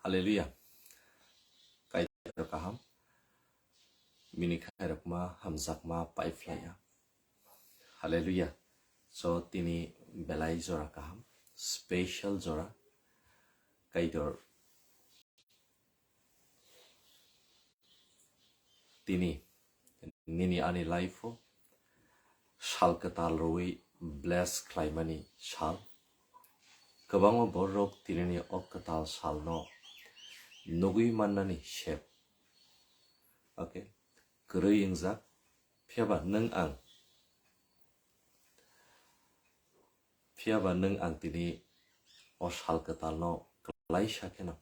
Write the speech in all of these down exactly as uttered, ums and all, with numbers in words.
Hallelujah. Kaitor kaham. Bini khairokma hamjakma paiphlaiya. Hallelujah. So tini belai jora kaham, special jora. Kaitor tini nini ani life o sal kwtal rwui bless khlaimani sal. Kwbangma borok tinini o kwtal salno nugui mannani sep. Okay, kwrwi wngjak, phiyaba nwng ang, phiyaba nwng ang tini o sal kwtalno klaisa kheno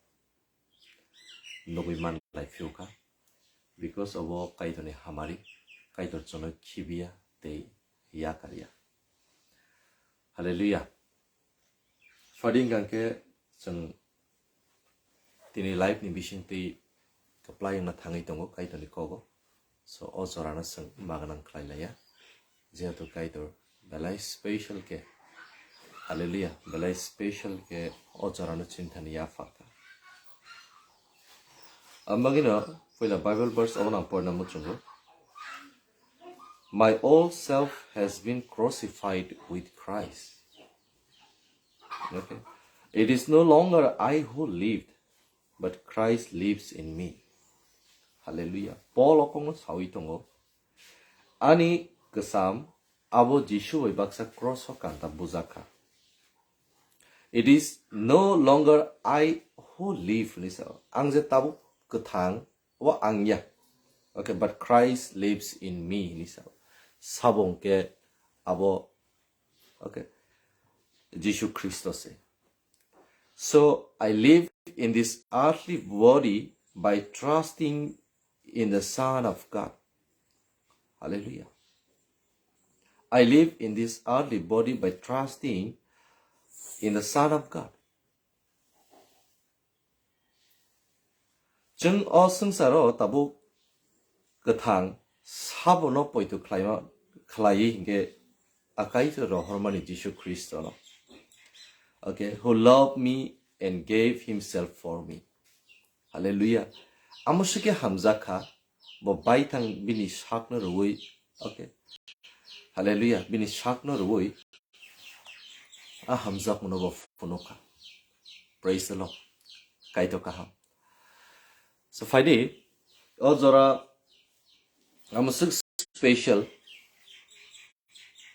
nugui man lai phiyokha, because obo Kaitorni hamari, Kaitor chwngno khibiya tei yakarya. Hallelujah. Phadi hwnkha khe chwng tini life ni bisingtwi kwplai wngna thangwi tongo Kaitorni kogo. So o jorano chwng magwnang khlai laiya, jehetu Kaitor belai special khe, hallelujah, belai special khe o jorano chini thani yapharkha. Ang bagwino puila Bible verse obo ang porna muchungo. My old self has been crucified with Christ. Okay. It is no longer I who lived, but Christ lives in me. Hallelujah. Paul okongno sawi tongo. Ani kwcham abo Jisu bai baksa cross o kanta bujakha. It is no longer I who live, ni sao. Ang je tabuk kwthang, abo ang ya. Okay, but Christ lives in me, ni sao. Sabo hwnkhe abo, okay, Jisu Khristo se. So I live in this earthly body by trusting in the Son of God. Hallelujah. I live in this earthly body by trusting in the Son of God. Chwng o swngcharo tabuk kwthang sabono poito khlaima, khlaiwi hinkhe akai rohormani Jisu Khristono. Okay, who loved me and gave himself for me. Hallelujah. Amo sike hamjakha, bo baithang bini sakno rwui. Okay. Hallelujah. Bini sakno rwui a hamjakmano bo phunukha. Praise the Lord. Kaitor kaham. So phaidi, o jora amo swk special.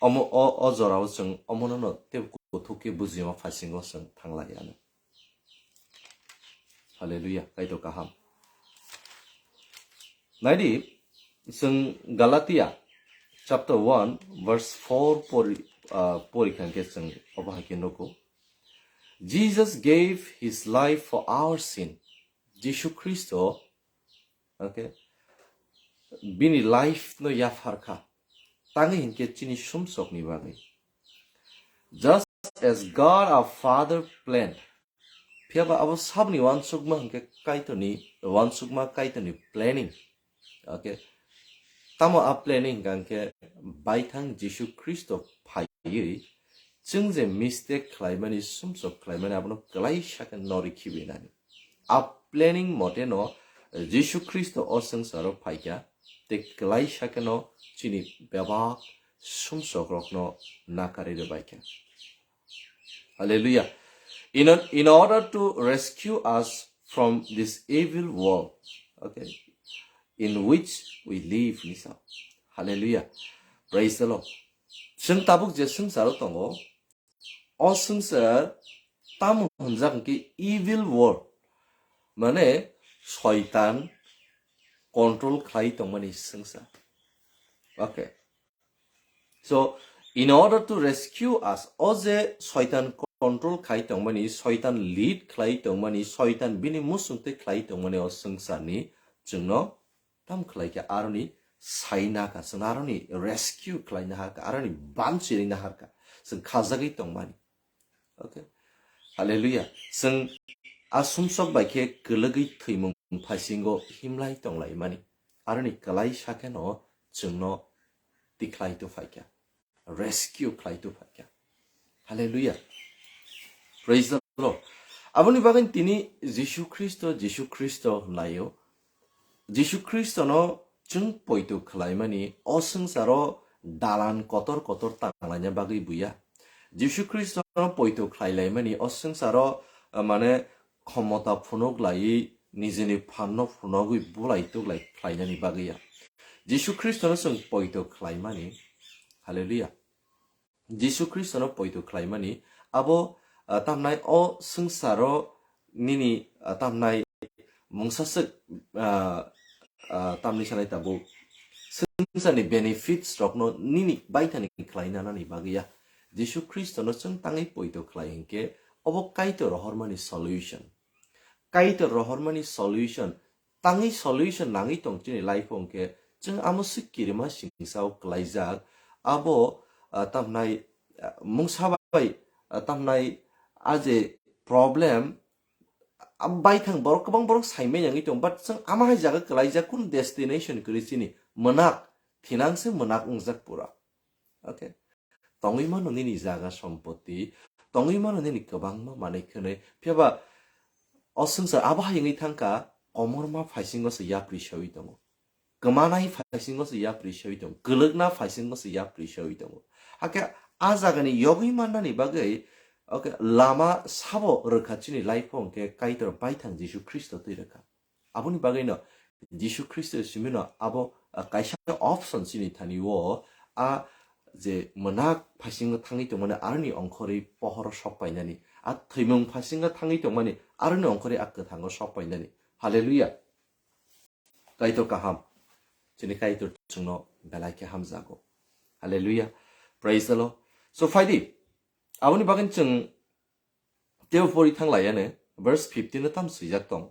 Omo o, o jora o chwng omono no tei kuthuk khe bujima phaisingo chwng thanglai ano. Hallelujah, Kaitor kaham. Naidi, chwng Galatia chapter one verse four pori, ah, pori kha hwnkhe chwng obo hai khe nugo. Jesus gave his life for our sin. Jisu Khristo, okay, bini life no yapharkha. Tangwi hinkhe chini sumsokni bagwi. Just as God our Father planned. Phiyaba abo sabni wansukma hwnkhe Kaitorni wansukma, Kaitorni planning. Okay. Tamo a planning hwnkha hwnkhe baithang Jisu Khristo phaiwi chwng je mistake khlaimani, sumsok khlaimani abono kwlaisa khe nori khibinani. A planning mote no Jisu Khristo o swngcharo phaikha tei kwlaisa kheno chini bebak sumsokrokno nakarwi rwbaikha. Hallelujah. In, in order to rescue us from this evil world, okay, in which we live, ni sa. Hallelujah. Praise the Lord. Chwng tabuk je swngcharo tongo, o swngchar tamo hwnjak hwnkhe evil world, mane soitan control khlai tongmani swngchar. Okay. So, in order to rescue us, o je soitan control khlai tongmani, soitan lead khlai tongmani, soitan bini musungtwi khlai tongmani o swngcharni chwngno tam khlai khe aroni saina kha, chwng aroni rescue khlaina harkha, aroni bamchirina harkha, chwng khajagwi tongmani. Okay. Hallelujah. Chwng a sumsok bai khe kwlwgwi thwimung phaisingo himlai tonglaimani. Aroni kwlai sakheno chwngno tikhlai tu phaikha. Rescue khlai tu phaikha. Hallelujah. Praise the Lord. Aboni bagwi tini Jisu Khristo, Jisu Khristo hwnlaio. Jisu Khristono chwng poito khlaimani, o swngcharo dalan kotor kotor tanglaina bagwi buya. Jisu Khristono poito khlailaimani, o swngcharo, ah, mane, khomota phunuk laiwi nijini phanno phunugwi bulai tuklai khlainani bagwi ya. Jisu Khristono chwng poito khlaimani. Hallelujah. Jisu Khristono poito khlaimani, abo, ah, tamnai o swngcharo nini, ah, tamnai mungsa swk, ah, ah, tamni sanai tabuk swngcharni benefits rokno nini baithani khlaina nani bagwi ya. Jisu Khristono chwng tangwi poito khlai hinkhe obo Kaitor rohormani solution. Kaitor rohormani solution, tangwi solution nangwi tong chini life o hwnkhe chwng amo swk kirima singsa o klaijak. Abo, ah, tamnai, ah, mungsa bai, ah, tamnai a je problem, ah, baithang borok, kwbang borok saimai nangwi tong, but chwng ama hai jaga klaijak, kun destination kwrwi chini, mwnak, thinang se mwnak wngjak pura. Okay. Tongwi mano nini jaga sompoti, tongwi mano nini kwbangma manwi khwnwi, phiyaba o swngchar abo hai wngwi thangkha, komorma phaisingo se yapri sewi tongo, kwmanai phaisingo se yapri sewi tongo, kwlwkna phaisingo se yapri sewi tongo. Hakhe a jagani yogwi mannani bagwi, okay, lama sabo rwkha chini life o hwnkhe Kaitor baithang Jisu Khristo twi rwkha. Aboni bagwino Jisu Khristo simino abo, ah, kaisa option chini thani o, a je mwnak phaisingo thangwi tongmani aroni ongkhorwi pohoro sok painani, a thwimung phaisingo thangwi tongmani aroni ongkhorwi a kwthango sok painani. Hallelujah. Kaitor kaham. Chini Kaitor chwngno belai khe hamjago. Hallelujah. Praise the Lord. So phaidi, aboni bagwi chwng tebo pori thang lai ano, verse fifteen o tam swijak tong.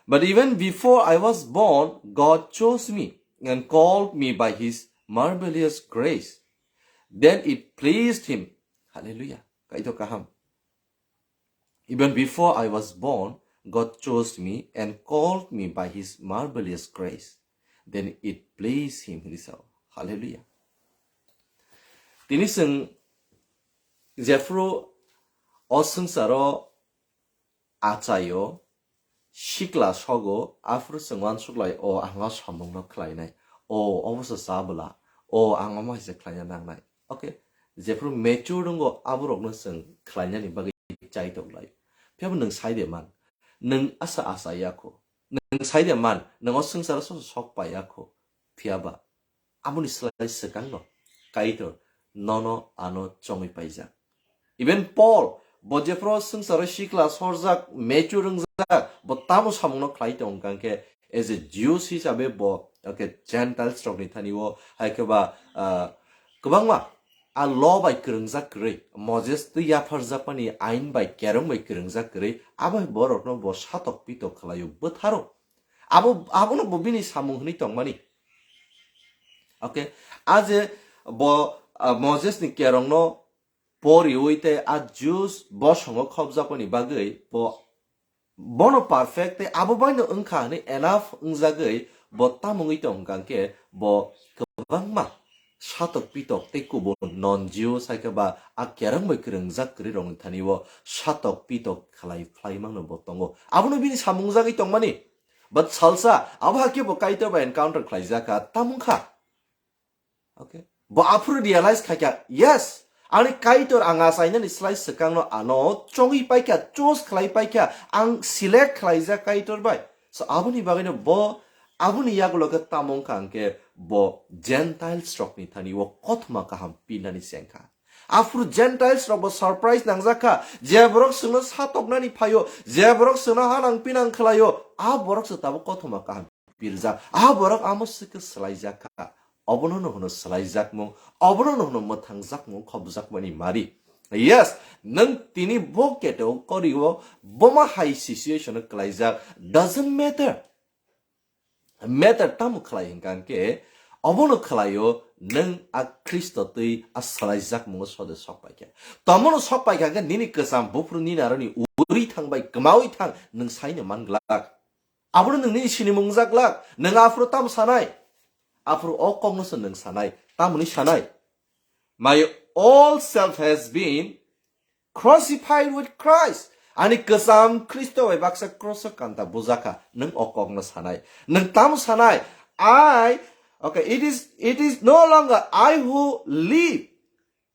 "But even before I was born, God chose me and called me by his marvelous grace. Then it pleased him." Hallelujah. Kaitor kaham. "Even before I was born, God chose me and called me by his marvelous grace. Then it pleased him," hwnwi sao. Hallelujah. Tini chwng jephru o swngcharo achaio, sikla sogo, aphuru chwng uansuk lai, "O, ang o samungno khlainai. O, obo se chabwla. O, ang omo hai se khlaina nangnai." Okay? Jephru mature wngo, aborokno chwng khlainani bagwi chaitok lai. Phiyaba nwng sai de man. Nwng asa asa ya kho. Nwng sai de man, nwng o swngcharo soso sok pai ya kho. Phiyaba aboni slai swkangno Kaitor nono ano chongwi paijak. Even Paul, bo jephru swngcharo sikla sorjak, mature wngjak, bo tamo samungno khlai tong hwnkha khe, as a Jews hisabe bo, okay, Gentiles rokni thani o, hai khe ba, ah, kwbangma a law bai kwrwngjak kwrwi, Moses twi yapharjakmani ain bai, kerong bai kwrwngjak kwrwi, abo hai borokno bo satok pitok khlaio, bwtharo. Abo, abono bo bini samung hwnwi tongmani. Okay, a je bo, ah, Moses ni kerongno poriwi tei a Jews bosongo khopjakmani bagwi bo, bono perfect tei abo baino wngkha hwnwi enough wngjagwi bo tamungwi tong hwnkha khe bo kwbangma satok pitok tei kubun non Jews hai khe ba a kerong bai kwrwngjak kwrwi rokni thani o satok pitok khlai phlai mangno bo tongo. Abono bini samung jagwi tongmani. But salsa, abo hakhe bo Kaitor bai encounter khlaijak kha, tamung kha. Okay. Bo aphuru realize khaikha, yes, ani Kaitor ang achainani slai swkangno ano chongwi paikha, choose khlai paikha, ang select khlaijak Kaitor bai. So aboni bagwino bo, aboni yagulo khe tamo wngkha hwnkhe bo Gentiles rokni thani o kothoma kaham pinani chengkha. Aphuru Gentiles rok bo surprise nangjak kha, je borok chwngno satoknani phaio, je borok chwngno hanang pinang khlaio, a borok se tabuk kothoma kaham pirjak. A borok amo swkhe swlaijak kha. Obono no hwno swlaijakmung, obono no hwno mwthangjakmung, khopjakmani mari. Yes, nwng tini bo category o boma hai situation o kwlaijak, doesn't matter. Matter tamo khlai hwnkha hwnkhe, obono khlaio nwng a Khristo twi a swlaijakmungo sode sok paikha. Tamono sok paikha hwnkhe nini kwcham buphuru nini aroni uri thang bai kwmawi thang nwng saino man glak. Abono nwng nini sinimung wngjak glak, nwng aphuru tamo sanai? Aphuru o kokno se nwng sanai, tamoni sanai? My old self has been crucified with Christ. Ani kwcham Khristo bai baksa cross o kanta bujakha. Nwng o kokno sanai. Nwng tamo sanai? I, okay, it is, it is no longer I who live.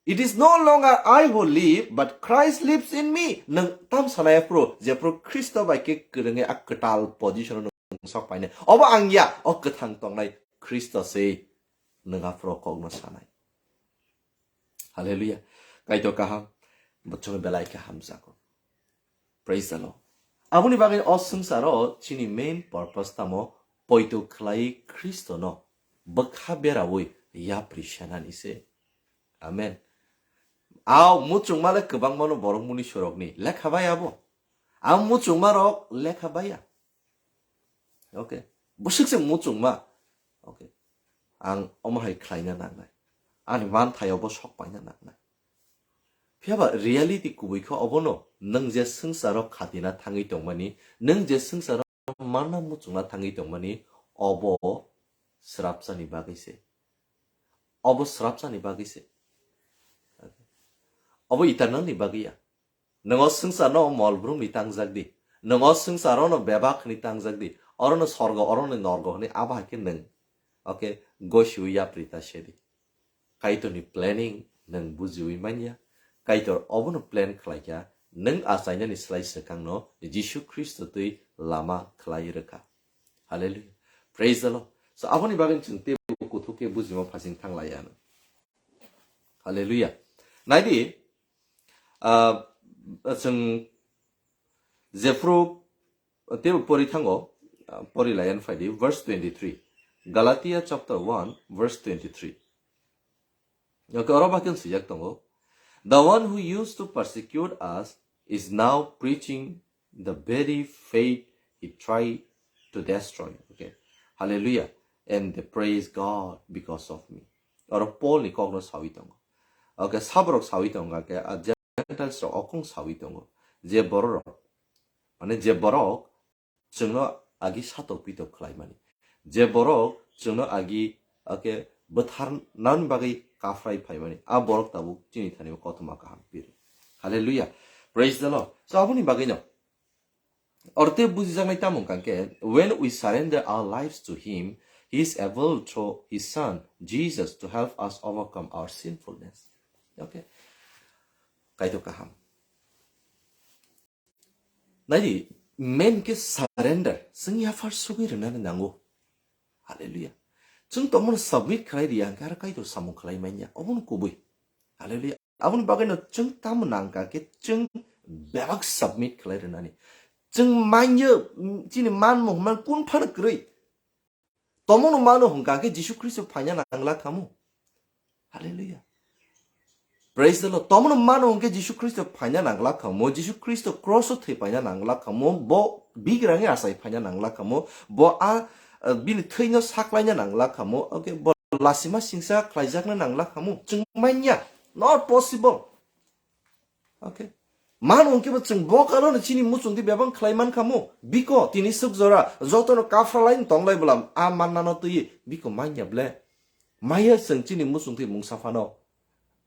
It is no longer I who live, but Christ lives in me. Nwng tam sanai aphuru, jephuru Khristo bai khe kwrwngwi a kwtal position o nwng sok painai. Obo ang ya, o kwthang tongnai Khristo se nwng aphuru kokno sanai. Hallelujah. Kaitor kaham, bo chwng belai khe hamjago. Praise the Lord. Aboni bagwi o swngcharo chini main purpose tamo? Poito khlai Khristono bwkha beraui yapri senani se. Amen. Ao muchungma le kwbangmano borok muni sorokni lekha bai abo. Ang muchungma rok lekha baiya. Okay. Bwswk se muchungma. Okay. Ang omo hai khlaina nangnai. Ani manthaio bo sok paina nangnai. Phiyaba reality kubui khe obono, nwng je swngcharo khatina thangwi tongmani, nwng je swngcharo manna muchungna thangwi tongmani, obo srapsani bagwi se. Obo srapsani bagwi se. Obo eternal ni bagwi ya. Nwng o swngcharno mol brumni tangjak di. Nwng o swngcharono bebak hwnwi tangjak di. Orono sorgo, orono norgo hwnwi abo hai khe nwng, okay, gosiui yapri ta se di. Kaitorni planning nwng bujiui manya. Kaitor obono plan khlaikha, nwng achainani slai swkangno Jisu Khristo twi lama khlai rwkha. Hallelujah. Praise the Lord. So, aboni bagwi chwng teibo kuthuk khe bujima phasing thanglaiya. Hallelujah. Naidi, ah, chwng jephru teibo pori thango, ah, pori laiyan phaidi, verse twenty-three. Galatia chapter one, verse twenty-three. Okay, oro bakhe swijak tongo. The one who used to persecute us is now preaching the very faith he tried to destroy. Okay. Hallelujah. And they praise God because of me. Oro Paul ni kokno sawi tongo. Okay, saborok sawi tongo, okay, a Gentiles rok okong sawi tongo. Je bororok, mane je borok chwngno agi satok pitok khlaimani. Je borok chwngno agi, okay, bwtharnani bagwi kaphrai phaimani. A borok tabuk chini thani o kothoma kaham piri. Hallelujah. Praise the Lord. So, aboni bagwino orte bujijaknai tamo hwnkha khe, when we surrender our lives to Him, He is able through His Son, Jesus, to help us overcome our sinfulness. Okay? Kaitor kaham. Naidi, main khe surrender. Chwng yaphar sugwi rwnani nango. Hallelujah. Chwng tongmano submit khlai riya hwnkhe aro Kaitor samung khlai manya. Obono kubui. Hallelujah. Aboni bagwino chwng tamo nangkha khe chwng bebak submit khlai rwnani. Chwng manya, mm, chini manmung hwnmani kun phano kwrwi. Tomono mano hwnkha khe Jisu Khristo phaina nangla khamu. Hallelujah. Praise the Lord. Tomono mano hwnkhe Jisu Khristo phaina nangla khamu. Jisu Khristo cross o thwi phaina nangla khamu. Bo bigrangni achai phaina nangla khamu. Bo a, a, bini thwino saklaina nangla khamu. Okay, bo lasima singsa khlaijakna nangla khamu. Chwng manya. Not possible. Okay. Mano hwnkhe bo chwng bo karono chini muchungtwi bebak khlai man khamu. Biko tini swk jora jotono kaphra laino tonglai bwlam a mannano twi biko manya ble. Maya chwng chini muchungtwi mungsa phano.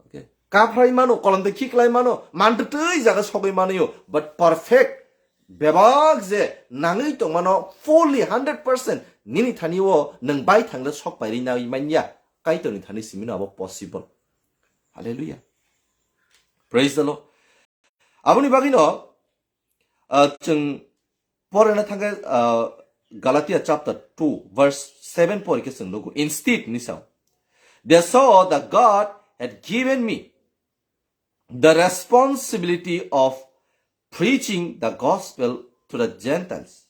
Okay. Kaphrai mano, kolomtwi khiklai mano, mantwi twi jaga sogwi manayo, but perfect bebak je nangwi tongmano fully hundred percent nini thani o nwng bai thangda sok pairi nai manya. Kaitorni thani simino abo possible. Hallelujah. Praise the Lord. Aboni bagwino, uh, chwng porena thangkhe, uh, Galatia chapter two, verse seven pori khe chwng nugo. Instead, ni sao. They saw that God had given me the responsibility of preaching the gospel to the Gentiles,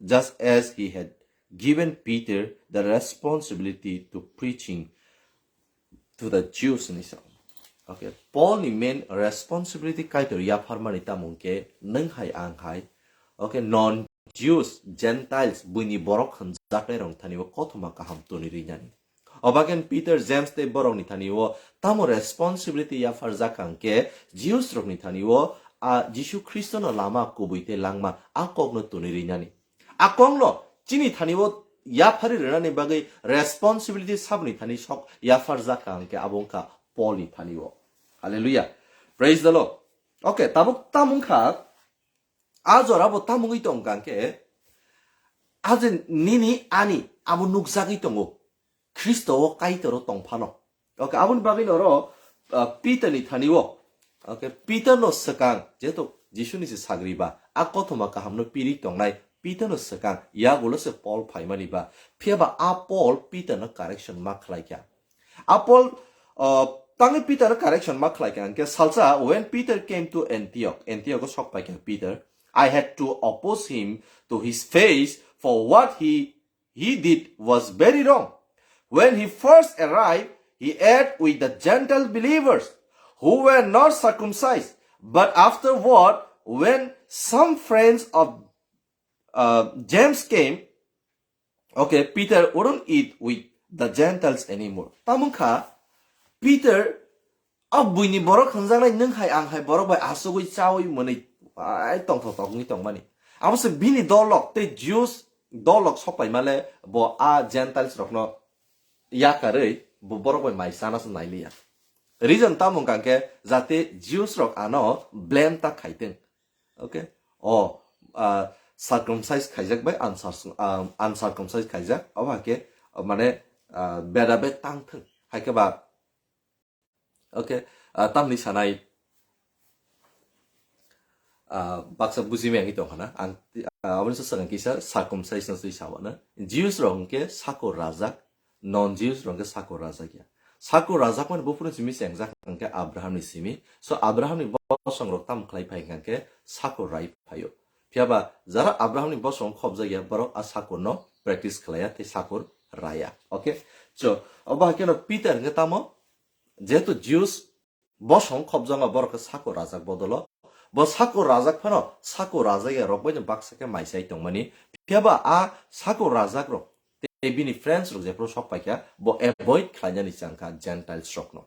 just as he had given Peter the responsibility to preaching to the Jews ni sao. Okay, Paul ni main responsibility Kaitor yapharmani tamo hwnkhe nwng hai ang hai, okay, non Jews, Gentiles, buini borok hwnjaknai rok thani o kothoma kaham toni rinani. Obaken Peter, James tei borokni thani o tamo responsibility yapharjak ang khe Jews rokni thani o a Jisu Khristono lama kubui tei langma a kokno toni rinani. A kokno chini thani o yaphari rwnani bagwi responsibility sabni thani sok yapharjak ang khe abo wngkha Paul ni thani o. Hallelujah. Praise the Lord. Okay, tabuk tamo wngkha A jora bo tamungwi tong kha khe, a je nini ani abo nukjagwi tongo, Khristo o Kaitor o tong phano. Okay, aboni bagwi oro, uh, Peter ni thani o. Okay, Peter no swkang, jehetu Jisu ni se sagri ba, a kothoma kaham no piri tongnai, Peter no swkang, yagulo se Paul phaimani ba, phiya ba a Paul Peter no correction ma khlai kha. A Paul, uh, tangwi Peter no correction ma khlai kha, hwnkhe salsa when Peter came to Antioch, Antioch o sok pai kha Peter, I had to oppose him to his face for what he he did was very wrong. When he first arrived, he ate with the Gentile believers who were not circumcised. But afterward, when some friends of, uh, James came, okay, Peter wouldn't eat with the Gentiles anymore. Tamungkha, Peter, a buini borok hwnjaknai, nwng hai ang hai borok bai asugwi chawi mwnwi, ai, tongthok tongwi tongmani. Abo se bini dolok tei Jews dolok sok paimale bo a Gentiles rokno yakarwi bo borok bai mai chana se nailiya. Reason tamo hwnkha khe jate Jews rok ano blame ta khaitwng. Okay? O, ah, circumcise khaijak bai uncircum-, ah, uncircumcised khaijak, abo hakhe, ah, mane, ah, beda be tang thwng. Haikhe ba, okay, ah, tamni sanai, ah, baksa buji maya wngwi tongkha na. Ang, ah, aboni swkang kisa circumcise no twi sao na. Jews rok hwnkhe sako rajak, non Jews rok hwnkhe sako rajak ya. Sako rajak mani buphuru simi chengjak hwnkhe Abraham ni simi. So Abraham ni bosong rok tamo khlai phai hwnkhe sako rai phaio. Phiya ba jara Abraham ni bosong khobjak ya borok a sakur no practice khlai ya tei sakur raya. Okay? So obo hakhe no Peter hwnkhe tamo, jehetu Jews bosong khobjakma borok khe sako rajak bodolo. Bo sako rajak phano sako rajak ya rok bai baksa khe mai chai tongmani. Phiya ba a sako rajak rok tei bini friends rok jephuru sok paikha, bo avoid khlainani changkha Gentiles rokno.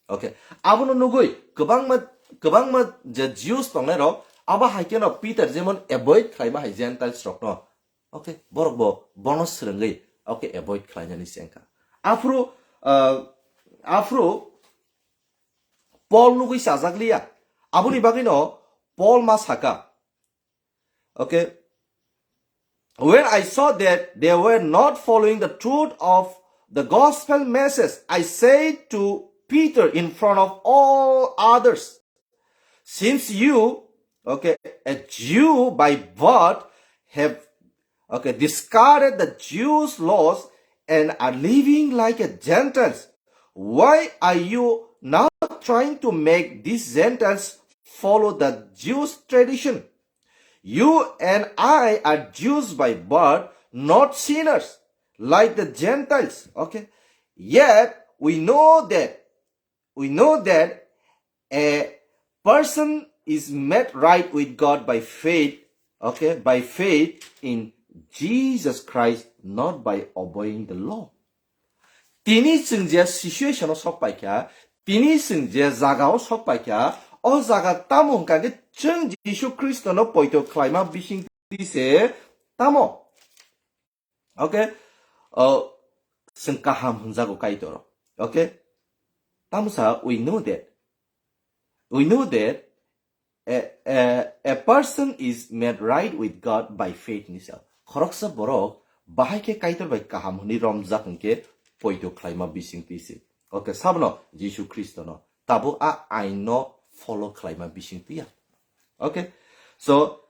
Okay, abono nugwi kwbangma, kwbangma je Jews tongnai rok, abo hai kheno Peter jemon avoid khlaima hai Gentiles rokno. Okay, borok bo bono swrwngwi, okay, avoid khlainani chengkha. Aphuru, ah, aphuru Paul nugwi chajakliya. Aboni bagwino Paul ma saka, okay, when I saw that they were not following the truth of the gospel message, I said to Peter in front of all others, since you, okay, a Jew by birth, have, okay, discarded the Jews' laws and are living like a Gentiles, why are you now trying to make these Gentiles follow the Jews' tradition? You and I are Jews by birth, not sinners like the Gentiles. Okay? Yet we know that, we know that a person is made right with God by faith, okay, by faith in Jesus Christ, not by obeying the law. Tini chwng je situation o sok paikha, tini chwng je jaga o sok paikha, o jaga tamo hwnkha khe chwng Jisu Khristo no poito khlaima bising twi se tamo. Okay? O, chwng kaham hwnjago Kaitor. Okay? Tamo sa, we know that. We know that a, a, a person is made right with God by faith ni sa. Khoroksa borok bahai khe Kaitor bai kaham hwnwi romjak hwnkhe poito khlaima bising twi se. Okay, sabono Jisu Khristo no. Tabuk a ain no follow khlaima bising twi ya. Okay? So,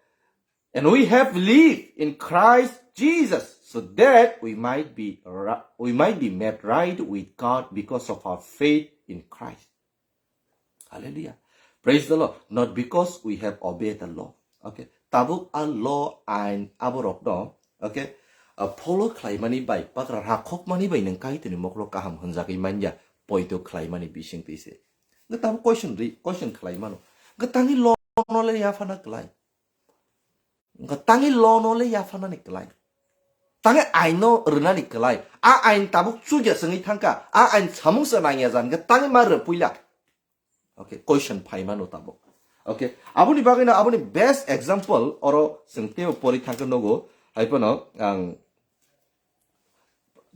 and we have believed in Christ Jesus so that we might be ri-, we might be made right with God because of our faith in Christ. Hallelujah. Praise the Lord. Not because we have obeyed the law. Okay. Tabuk a law ain aborok no. Okay. A follow khlaimani bai bakra rakhokmani bai nwng Kaitorni mokolo kaham hwnjagwi manya poito khlaimani bising twi se. Nwng tabuk question ri, question khlaimano. Nwng tangni law no le yaphana klai. Nwng tangni law no le yaphanani klai. Tangni ain no rwnani klai. A ain tabuk chukya swngwi thangkha. A ain samung se nangya jan. Nwng tangni ma rwpuila. Okay, question phaimano tabuk. Okay, aboni bagwino aboni best example oro chwng teibo pori thangkhe nogo. Haiphano ang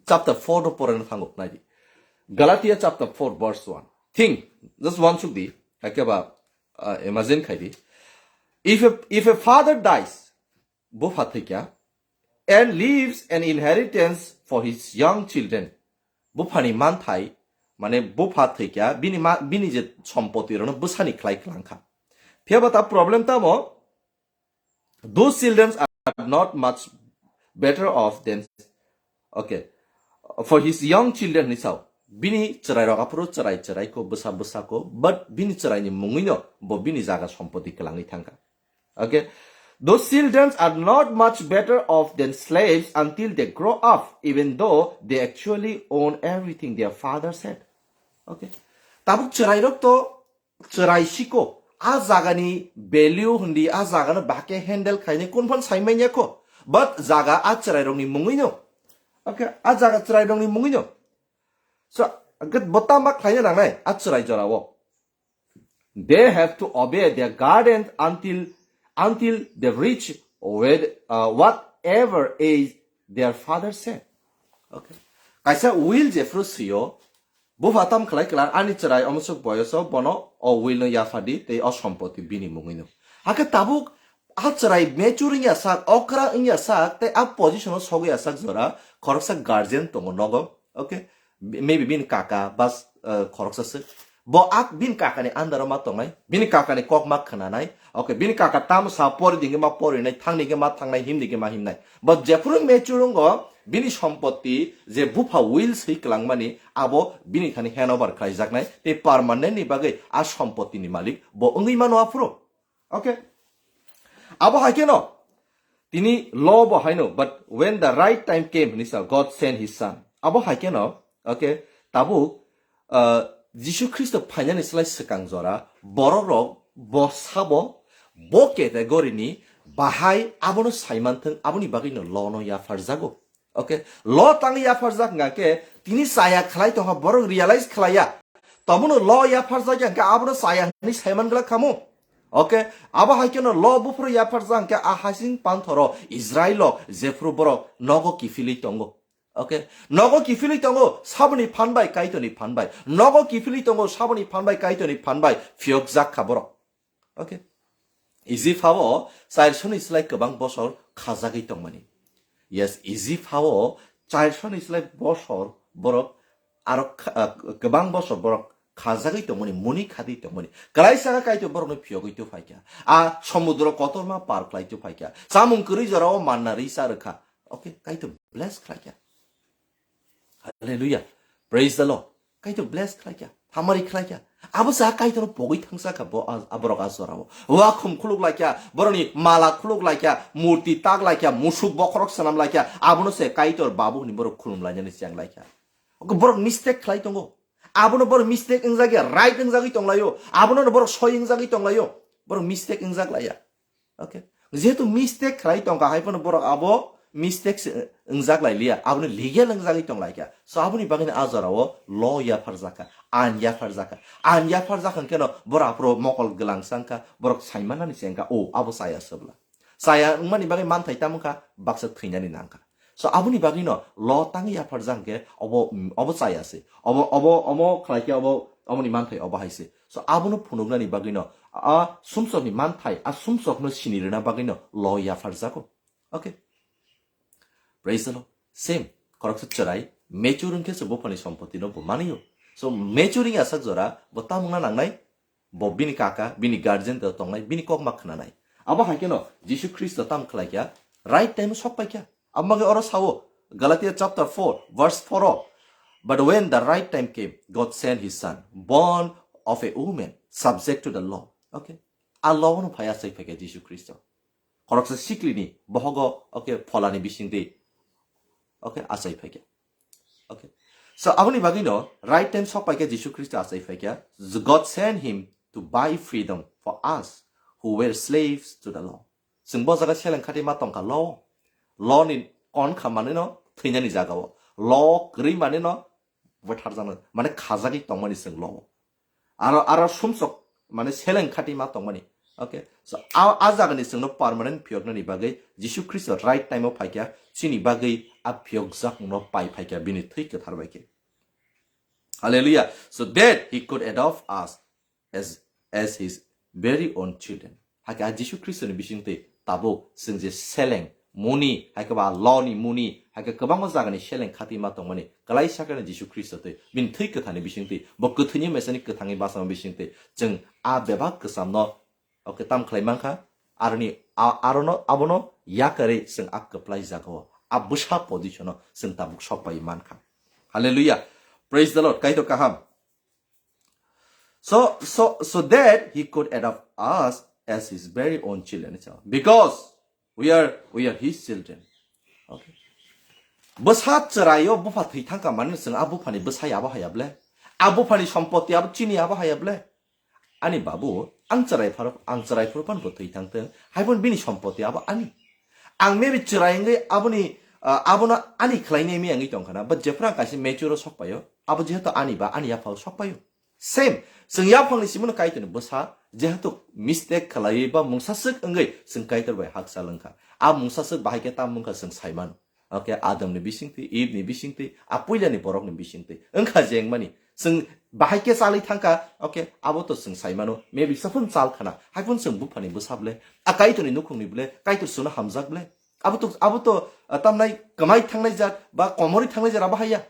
chapter four no porana thango, naidi. Galatia chapter four verse one. Think, just one suk di. Hakhe ba, uh, imagine khai di. If a, if a father dies, bupha thwikha, and leaves an inheritance for his young children, buphani manthai, mane bupha thwikha, bini ma, bini je sompoti rono bwsani khlai kwlangkha. Phiyaba ta problem tamo, those children are not much better off than, okay, for his young children ni sao. Bini chwrai rok aphuru chwrai chwrai ko, bwsa bwsa ko, but bini chwrai ni mungwi no bo bini jaga sompoti kwlangwi thangkha. Okay, those children are not much better off than slaves until they grow up, even though they actually own everything their father said. Okay, tabuk chwrai rok to chwrai siko, a jagani value hindi, a jagano bahai khe handle khaini kunphan saimanya ko, but jaga a chwrai rokni mungwi no. Okay, a jaga chwrai rokni mungwi no. So, hwnkhe bo tama khlaina nangnai a chwrai jorao. They have to obey their guardians until, until they reach with, uh, whatever age their father said. Okay. Kaisa will jephru sio, bupha tam khlai kwlang, ani chwrai omosok boyoso bono o will no yaphadi tei o sompoti bini mungwi no. Hakhe tabuk a chwrai mature wngya sak, okra wngya sak, tei a position o sogwi asak jora khoroksa guardian tongo nogo. Okay, maybe bini kaka bas, uh, khoroksa se. Bo ak bini kakani under o ma tongnai, bini kakani kok ma khwnanai. Okay, bini kaka tam sa pori dingke ma porinai, thang dingke ma thangnai, him dingke ma himnai. But jephuru mature wngo, bini sompoti je bupha will swi kwlangmani, abo bini thani hand over khlaijaknai, tei permanent ni bagwi a sompoti ni malik bo wngwi mano aphuru. Okay. Abo hai khe no, tini law bo hai no, but when the right time came, hinwi sa, God sent his son. Abo hai khe no, okay, tabuk, uh, Jisu Khristo phainani slai swkang jora, borok rok bo sabo, bo category ni bahai abono saimanthwng, aboni bagwi no law no yapharjago. Okay, law tangwi yapharjak hwnkha khe tini chaya khlai tongkha, borok realize khlaiya. Tomono law yapharjak ya hwnkha abono chaya hwnwi saiman glak khamu. Okay, abo hai kheno law buphuru yapharjak hwnkha a hasing panthoro Israilo jephuru borok nogo kiphilwi tongo. Okay, nogo kiphilwi tongo saboni phan bai, Kaitorni phan bai. Nogo kiphilwi tongo saboni phan bai, Kaitorni phan bai phiyokjak kha borok. Okay. Egypt hao chairshoni slai kwbang bosor khajagwi tongmani. Yes, Egypt hao chairshoni slai bosor borok aro kha-, ah, kwbang bosor borok khajagwi tongmani, muni khadi tongmani. Kwlaisa kha Kaitor borokno phiyogwi tu phaikha. A somudro kotorma par khlai tu phaikha. Chamung kwrwi jorao manna rwi cha rwkha. Okay, Kaitor bless khlaikha. Hallelujah. Praise the Lord. Kaitor bless khlaikha, hamari khlaikha. Abo sa Kaitor pogwi thangsa kha bo a-, aborok a jorao. Wa khum khuluk laikha, borokni mala khuluk laikha, murti tak laikha, musuk bokhorok swnam laikha. Abono se Kaitor babu hwnwi borok khulum lainani cheng laikha. Oke, borok mistake khlai tongo. Abono borok mistake wngjak ya, right wngjagwi tonglaio. Abono borok soi wngjagwi tonglaio. Borok mistake wngjak laiya. Okay. Jehetu mistake khlai tongkha, hai phano borok abo mistake se wngjak lai liya, aboni legal wngjagwi tong lai kha. So aboni bagwi a jorao law yapharjak kha, ain yapharjak kha. Ain yapharjak hwnkhe no borok aphuru mokol gwlang sang kha, borok saimanani se wngkha, o abo chaya se bwla. Chaya wngmani bagwi manthai tamo kha, baksa thwinani nang kha. So aboni bagwi no law tangwi yapharjak hwnkhe obo, obo chaya se. Obo, obo, omo khlai khe obo, omoni manthai obo hai se. So abono phunuknani bagwi no a sumsokni manthai, a sumsokno sini rwna bagwi no law yapharjago. Okay. Praise the Lord. Same. Khoroksa chwrai mature wngkhe se buphani sompotino bo manio. So mature wngya sak jora bo tamungna nangnai, bo bini kaka, bini guardian da tongnai, bini kok ma khwnanai. Abo hai kheno Jisu Khristo tam khlai kha, right time sok pai kha. Abo bagwi oro sao, Galatia chapter four, verse four o, "But when the right time came, God sent his son, born of a woman, subject to the law." Okay? A law no phai achai phai kha Jisu Khristo. Khoroksa siklini bohogo, okay, pholani bisingtwi. Okay, achai phai kha. Okay. So, aboni bagwi no right time sok pai kha Jisu Khristo achai phai kha. God sent him to buy freedom for us who were slaves to the law. Chwng bo jaga seleng khati ma tongkha law. Law ni kon kha mane no thwinani jaga o. Law kwrwi mane no bwtharjaknai, mane khajagwi tongmani chwng law o. Aro, aro sumsok, mane seleng khati ma tongmani. Okay. So, a, a jagani chwngno permanent phiyoknani bagwi Jisu Khristo right time o phaikha, chini bagwi a phiyokjakmungno pai phaikha bini thwi kwthar bai khe. Hallelujah. So that he could adopt us as, as his very own children. Hakhe a Jisu Khristoni bisingtwi tabuk chwng je seleng muni, hakhe ba law ni muni, hakhe kwbangma jagani seleng khatwi ma tongmani, kwlaisa khe no Jisu Khristo twi bini thwi kwthani bisingtwi, bo kwthwini mesani kwthangwi bachama bisingtwi chwng a bebak kwchamno, okay, tam khlai mankha, aroni, a-, arono, abono yakarwi chwng a kwplai jagao, a bwsa position-o chwng tabuk sok pai mankha. Hallelujah. Praise the Lord. Kaitor kaham. So, so, so that he could adopt us as his very own children. Because we are, we are his children. Okay. Bwsa chwraio bupha thwi thangkha mani chwng a buphani bwsa yabo haya ble? A buphani sompoti abo chini yabo haya ble? Ani babu, ang chwrai pharo, ang chwrai phuru phan bo thwi thangthwng, hai phano bini sompoti abo ani. Ang maybe chwrai wngwi aboni, ah, abono ani khlainai mi wngwi tongkha na, but jephru ang kaisa mature o sok paio, abo jehetu ani ba ani yaphao sok paio. Same, chwng yaphangni simono Kaitorni bwsa, jehetu mistake khlaiwi ba mungsaswk wngwi chwng Kaitor bai hakchal wngkha. A mungsaswk bahai khe tamo wngkha chwng sai mano. Okay, Adamni bisingtwi, Eve ni bisingtwi, a puilani borokni bisingtwi. Wngkha jengmani, chwng bahai khe chalwi thangkha, okay, abo to chwng sai mano, maybe saphun chal khana, hai phano chwng buphani bwsa ble, a Kaitorni nukhungni ble, Kaitor chwngno hamjak ble. Abo to, abo to, ah, tamnai kwmai thangnai jat ba komorwi thangnai jat abo haiya.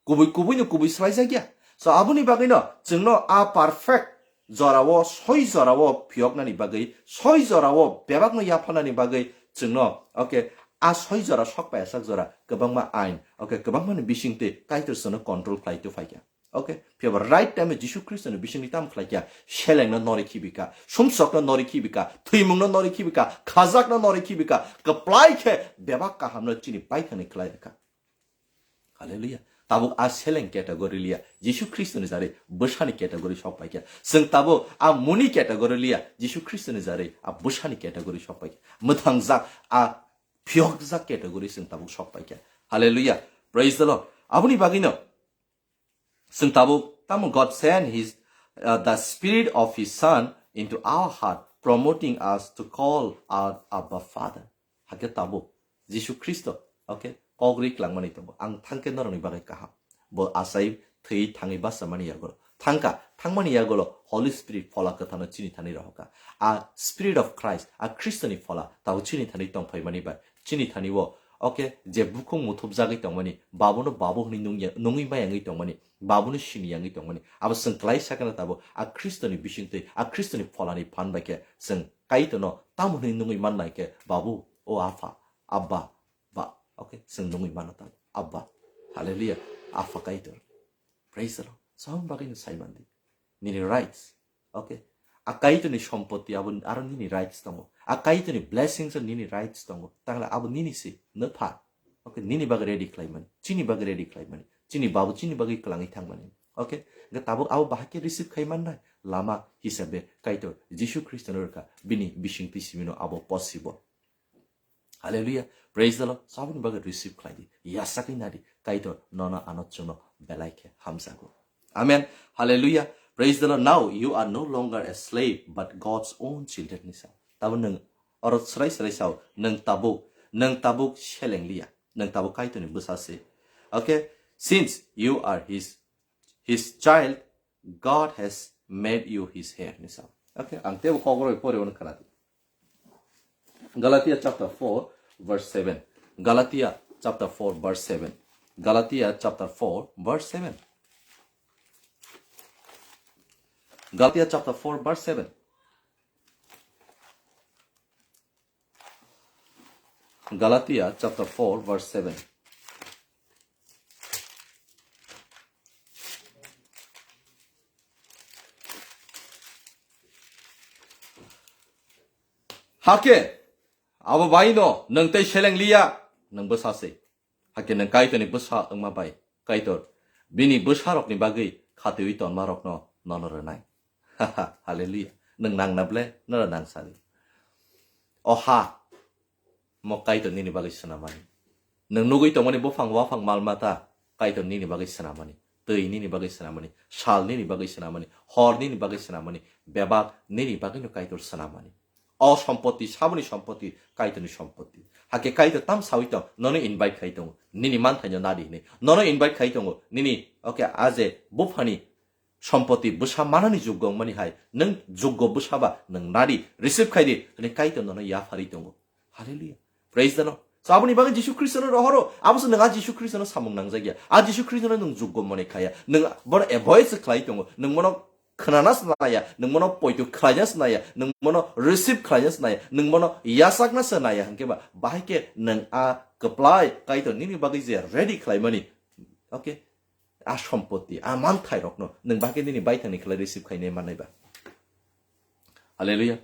Kubui kubui no kubui swlaijakya. So aboni bagwi no chwngno a perfect jorao, soi jorao phiyoknani bagwi, soi jorao bebakno yapharnani bagwi chwngno, okay, a soi jora sok paiyasak jora kwbangma ain, okay, kwbangmani bisingtwi Kaitor chwngno control khlai tu phaikha. Okay, phiyaba right time Jisu Khristo ni bisingtwi tam khlaikha, selengno nori khibika, sumsokno nori khibika, thwimungno nori khibika, khajakno nori khibika, kwplai khe bebak kahamno chini paithani khlai rwkha. Hallelujah. Tabuk a seleng category liya, Jisu Khristo ni jari bwsani category sok paikha. Chwng tabuk a muni category liya, Jisu Khristo ni jari a bwsani category sok paikha. Mwthangjak a phiyokjak category chwng tabuk sok paikha. Hallelujah. Praise the Lord. Aboni bagwino chwng tabuk tamo God sent his, uh, the spirit of his son into our heart, promoting us to call out Abba Father. Hakhe tabuk Jisu Khristo, okay, kok ri klangmani tongo. Ang thangkhe norokni bagwi kaham. Bo achai thwi thangwi bachamani yagolo. Thangkha, thangmani yagolo Holy Spirit Phola Kwthano chini thani rohorkha. A Spirit of Christ, a Khristoni Phola, tabuk chini thani tongphaimani bai. Chini thani o, okay, je bukhuk muthubjagwi tongmani, babuno babu hwnwi nungya-, nungwi mayangwi tongmani, babuno sini yangwi tongmani. Abo chwng kwlai sakhe no tabuk a Khristoni bisingtwi, a Khristoni Pholani phan bai khe chwng Kaitorno tamo hwnwi nungwi mannai khe, Babu, o Apha, Abba, ba, okay, chwng nungwi mano tamo. Abba. Hallelujah. Apha Kaitor. Praise the Lord. Chwng bagwi no sai mandi. Nini rights. Okay. A Kaitorni sompoti abo aro nini rights tongo. A Kaitorni blessings o nini rights tongo. Tangla abo nini si, no pha. Okay, nini bagwi ready khlaimani. Chini bagwi ready khlaimani. Chini babu chini bagwi kwlangwi thangmani. Okay. Ga tabuk abo bahai khe receive khai mannai. Lama hisabe Kaitor Jisu Khristo no rwkha. Bini bisingtwi simino abo possible. Hallelujah. Praise the Lord. Saboni bagwi receive khlai di. Yasakwi nadi. Kaitor nono ano chwngno belai khe hamjago. Amen. Hallelujah. Praise the Lord. Now you are no longer a slave, but God's own children ni sa. Tabo nwng oro srai srai sao, nwng tabuk, nwng tabuk seleng liya. Nwng tabuk Kaitorni bwsa se. Okay. Since you are his, his child, God has made you his heir ni sa. Okay. Ang tebo kokroi pore on khanadi. Galatia chapter four, verse seven. Galatia chapter four, verse seven. Galatia chapter four, verse seven. Galatia chapter four, verse seven. Galatia chapter four, verse seven. Hakhe, abo baino nwng tei seleng liya, nwng bwsa se. Hakhe nwng Kaitorni bwsa wngma bai, Kaitor bini bwsarokni bagwi khatiwi tonmarokno nono rwnai. Hallelujah. Nwng nangna ble, noro nang sadi. O ha, mo Kaitor nini bagwi swnamani. Nwng nugwi tongmani buphang waphang mal mata Kaitor nini bagwi swnamani. Twi nini bagwi swnamani. Sal nini bagwi swnamani. Hor nini bagwi swnamani. Bebak nini bagwino Kaitor swnamani. O sompoti, saboni sompoti, Kaitorni sompoti. Hakhe Kaitor tam sawi tong, nono invite khai tongo. Nini manthaino nadi hwnwi. Nono invite khai tongo. Nini, okay, aje buphani sompoti bwsa manani juggo wngmani hai, nwng juggo bwsa ba nwng nadi, receive khai di, hwnwi Kaitor nono yapharwi tongo. Hallelujah. Praise the Lord. So, aboni bagwi Jisu Khristono rohoro, abo se nwng a Jisu Khristono samung nangjak ya. A Jisu Khristono nwng juggo mone khaya. Nwng bono avoid se khlai tongo. Nwng bono khwnana se naya, nwng bono poito khlaina se naya, nwng bono receive khlaina se naya, nwng bono yachakna se naya, hwnkhe ba, bahai khe nwng a kwplai Kaitor nini bagwi je ready khlaimani, okay, a sompoti, a manthairokno nwng bahai khe nini baithangni khlai receive khainai mannai ba. Hallelujah.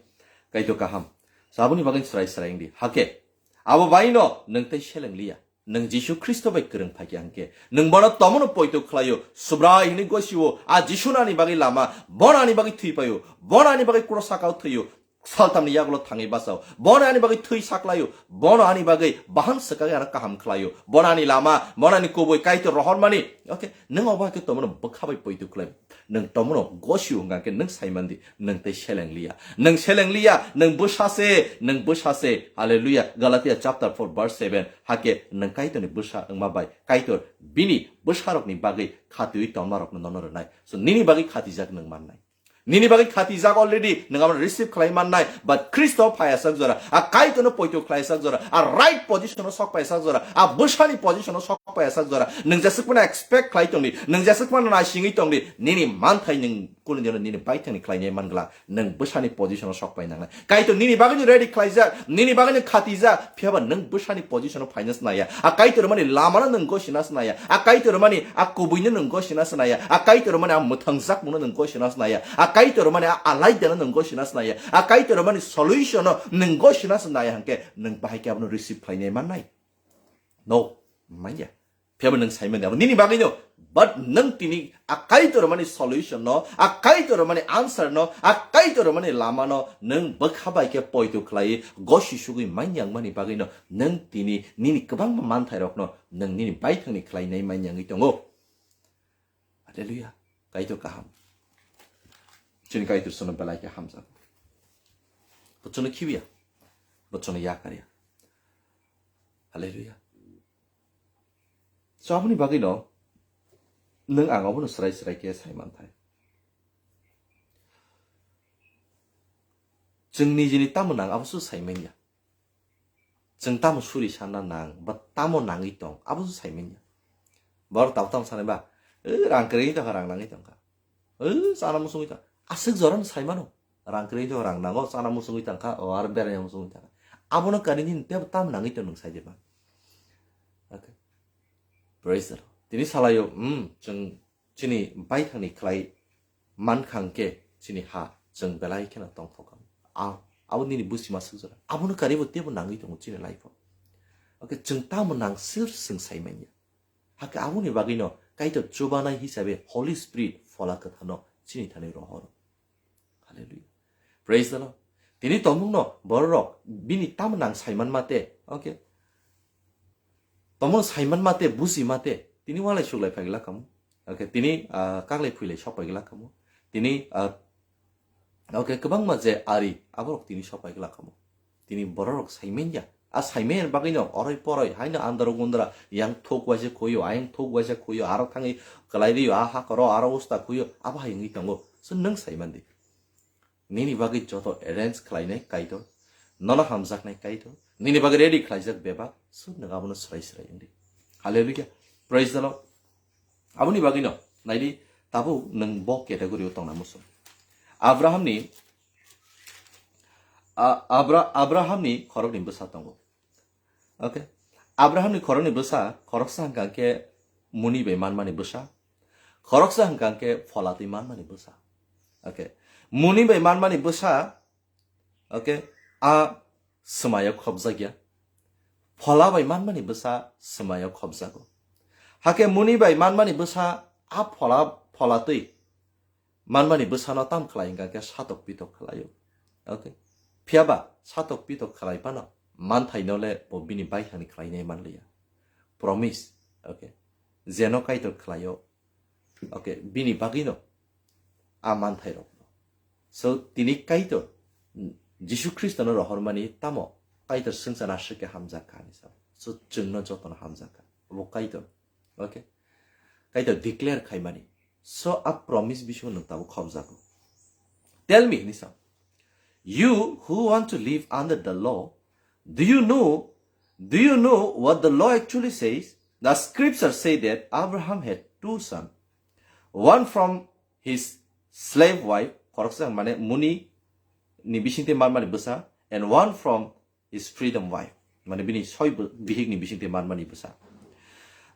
Kaitor kaham. So, aboni bagwi chwrai chwrai wngdi. Hakhe, abo baino nwng tei seleng liya. Nwng Jisu Khristo bai kwrwng phaikha hwnkhe, nwng bono tomono poito khlaio, Subrai hwnwi gosio, a Jisu nani bagwi lama, bono ani bagwi thwi paio, bono ani bagwi kuro sakao thwio, saltamni yagulo thangwi bachao, bono ani bagwi thwi saklaio, bono ani bagwi bahan swkagwi ano kaham khlaio, bono ani lama, bono ani kubui Kaitor rohormani. Okay, nwng obo hai khe tomono bwkha bai poito khlai. Nwng tomono gosio hwnkha khe nwng saimandi, nwng tei seleng liya. Nwng seleng liya, nwng bwsa se, nwng bwsa se. Hallelujah. Galatia chapter four verse seven. Hakhe nwng Kaitorni bwsa wngma bai Kaitor bini bwsarokni bagwi khatiwi tongmarokno nono rwnai. So nini bagwi khatijak nwng mannai. Nini bagwi khatijak already, nwng abono receive khlai mannai. But Khristo phaiyasak jora, a Kaitorno poito khlaiyasak jora, a right position-o sok paiyasak jora, a bwsani position-o sok paiyasak jora. Nwng jeswk phano expect khlai tongdi, nwng jeswk phano naisingwi tongdi, nini manthai nwng kunu dino nini baithangni khlainai man glak, nwng bwsani position-o sok pai nangnai. Kaitor nini bagwino ready khlaijak, nini bagwino khatijak, phiyaba nwng bwsani position-o phaina se naiya. A Kaitor mani lamano nwng gosina se naiya. A Kaitor mani a kubuino nwng gosina se naiya. A Kaitor mani a mwthangjakmungno nwng gosina se naiya. A Kaitor mani a alaidano nwng gosina se naiya. A Kaitor mani solution-o nwng gosina se naiya hwnkhe nwng bahai khe abono receive khlainai mannai? No, manya. Phiyaba nwng saimani abo nini bagwino. But nwng tini a Kaitor mani solution no, a Kaitor mani answer no, a Kaitor mani lama no nwng bwkha bai khe poito khlai gosi sugwi manya wngmani bagwino nwng tini nini kwbangma manthai rokno nwng nini baithangni khlainai manya wngwi tongo. Hallelujah. Kaitor kaham. Chini Kaitor sono belai khe hamjak. Bochono khibiya. Bochono yakarya. Hallelujah. So, aboni bagwino nwng ang abono srai srai khe sai manthai. Chwng nijini tamo nang abo se sai manya. Chwng tamo suri sana nang, ba tamo nangwi tong, abo se sai manya. Borok tamo tamo sanai ba, "Eh, rang kwrwi tongkha, rang nangwi tongkha. Eh, chana musungwi tong." Aswk jorano sai mano. Rang kwrwi tong, rang nango, chana musungwi tongkha, o aro berani musungwi tongkha. Abono kani nini tebo tamo nangwi tong nwng sai de ba. Okay. Praise the Lord. Tini salaio, hmm, chwng chini baithangni khlai mankha hwnkhe chini ha chwng belai kheno tongthok kha. A, abo nini busi ma swkjak. Abono karibo tebo nangwi tongo chini life-o. Okay, chwng tamo nang sir chwng sai manya. Hakhe aboni bagwino Kaitor chubanai hisabe Holy Spirit Phola Kwthano chini thani rohoro. Hallelujah. Praise the Lord. Tini tongmungno bororok bini tamo nang saiman mate, okay? Tamo saiman mate, buji mate, tini walai suklai phai glak kamo. Okay, tini, ah, kaklai phuilai sok pai glak kamo. Tini, ah, okay, kwbangma je ari, aborok tini sok pai glak kamo. Tini bororok saiman ya. A saiman bagwino oroi poroi, haino andro gundra, yang thok waisa khuyo, ayang thok waisa khuyo, aro thangwi kwlai rio, a hakoro, aro usta khuyo, abo hai wngwi tongo. So nwng saiman di. Nini bagwi joto arrange khlainai Kaitor, nono hamjaknai Kaitor, nini bagwi ready khlaijak bebak, so nwng abono swrai swrai wngdi. Hallelujah. Praise the Lord. Aboni bagwino, naidi, tabuk nwng bo category-o tongna muchung. Abrahamni, a-, Abra-, Abrahamni khoroknwi bwsa tongo. Okay. Abrahamni khoroknwi bwsa, khoroksa hwnkha khe muni bai manmani bwsa. Khoroksa hwnkha khe phola twi manmani bwsa. Okay. Muni bai manmani bwsa, okay, a swmayo khopjak ya. Phola bai manmani bwsa swmayo khopjago. Hakhe muni bai manmani bwsa a phola, phola twi manmani bwsano tam khlai hwnkha khe satok pitok khlaio. Okay. Phiyaba satok pitok khlai phano manthaino le bo bini baithangni khlainai manliya. Promise. Okay. Jeno Kaitor khlaio. Okay. Bini bagwino a manthairokno. So, tini Kaitor, Jisu Khristono rohormani tamo Kaitor swngcharno aswk khe hamjak kha hinwi sa. So, chwngno jotono hamjak kha. Obo Kaitor. Okay? Kaitor declare khaimani. So a promise bisingo nwng tabuk khobjago. Tell me, hinwi sa. You who want to live under the law, do you know, do you know what the law actually says? The scriptures say that Abraham had two sons, one from his slave wife, khoroksa mane muni ni bisingtwi manmani bwsa, and one from his freedom wife, mane bini soi bihik ni bisingtwi manmani bwsa.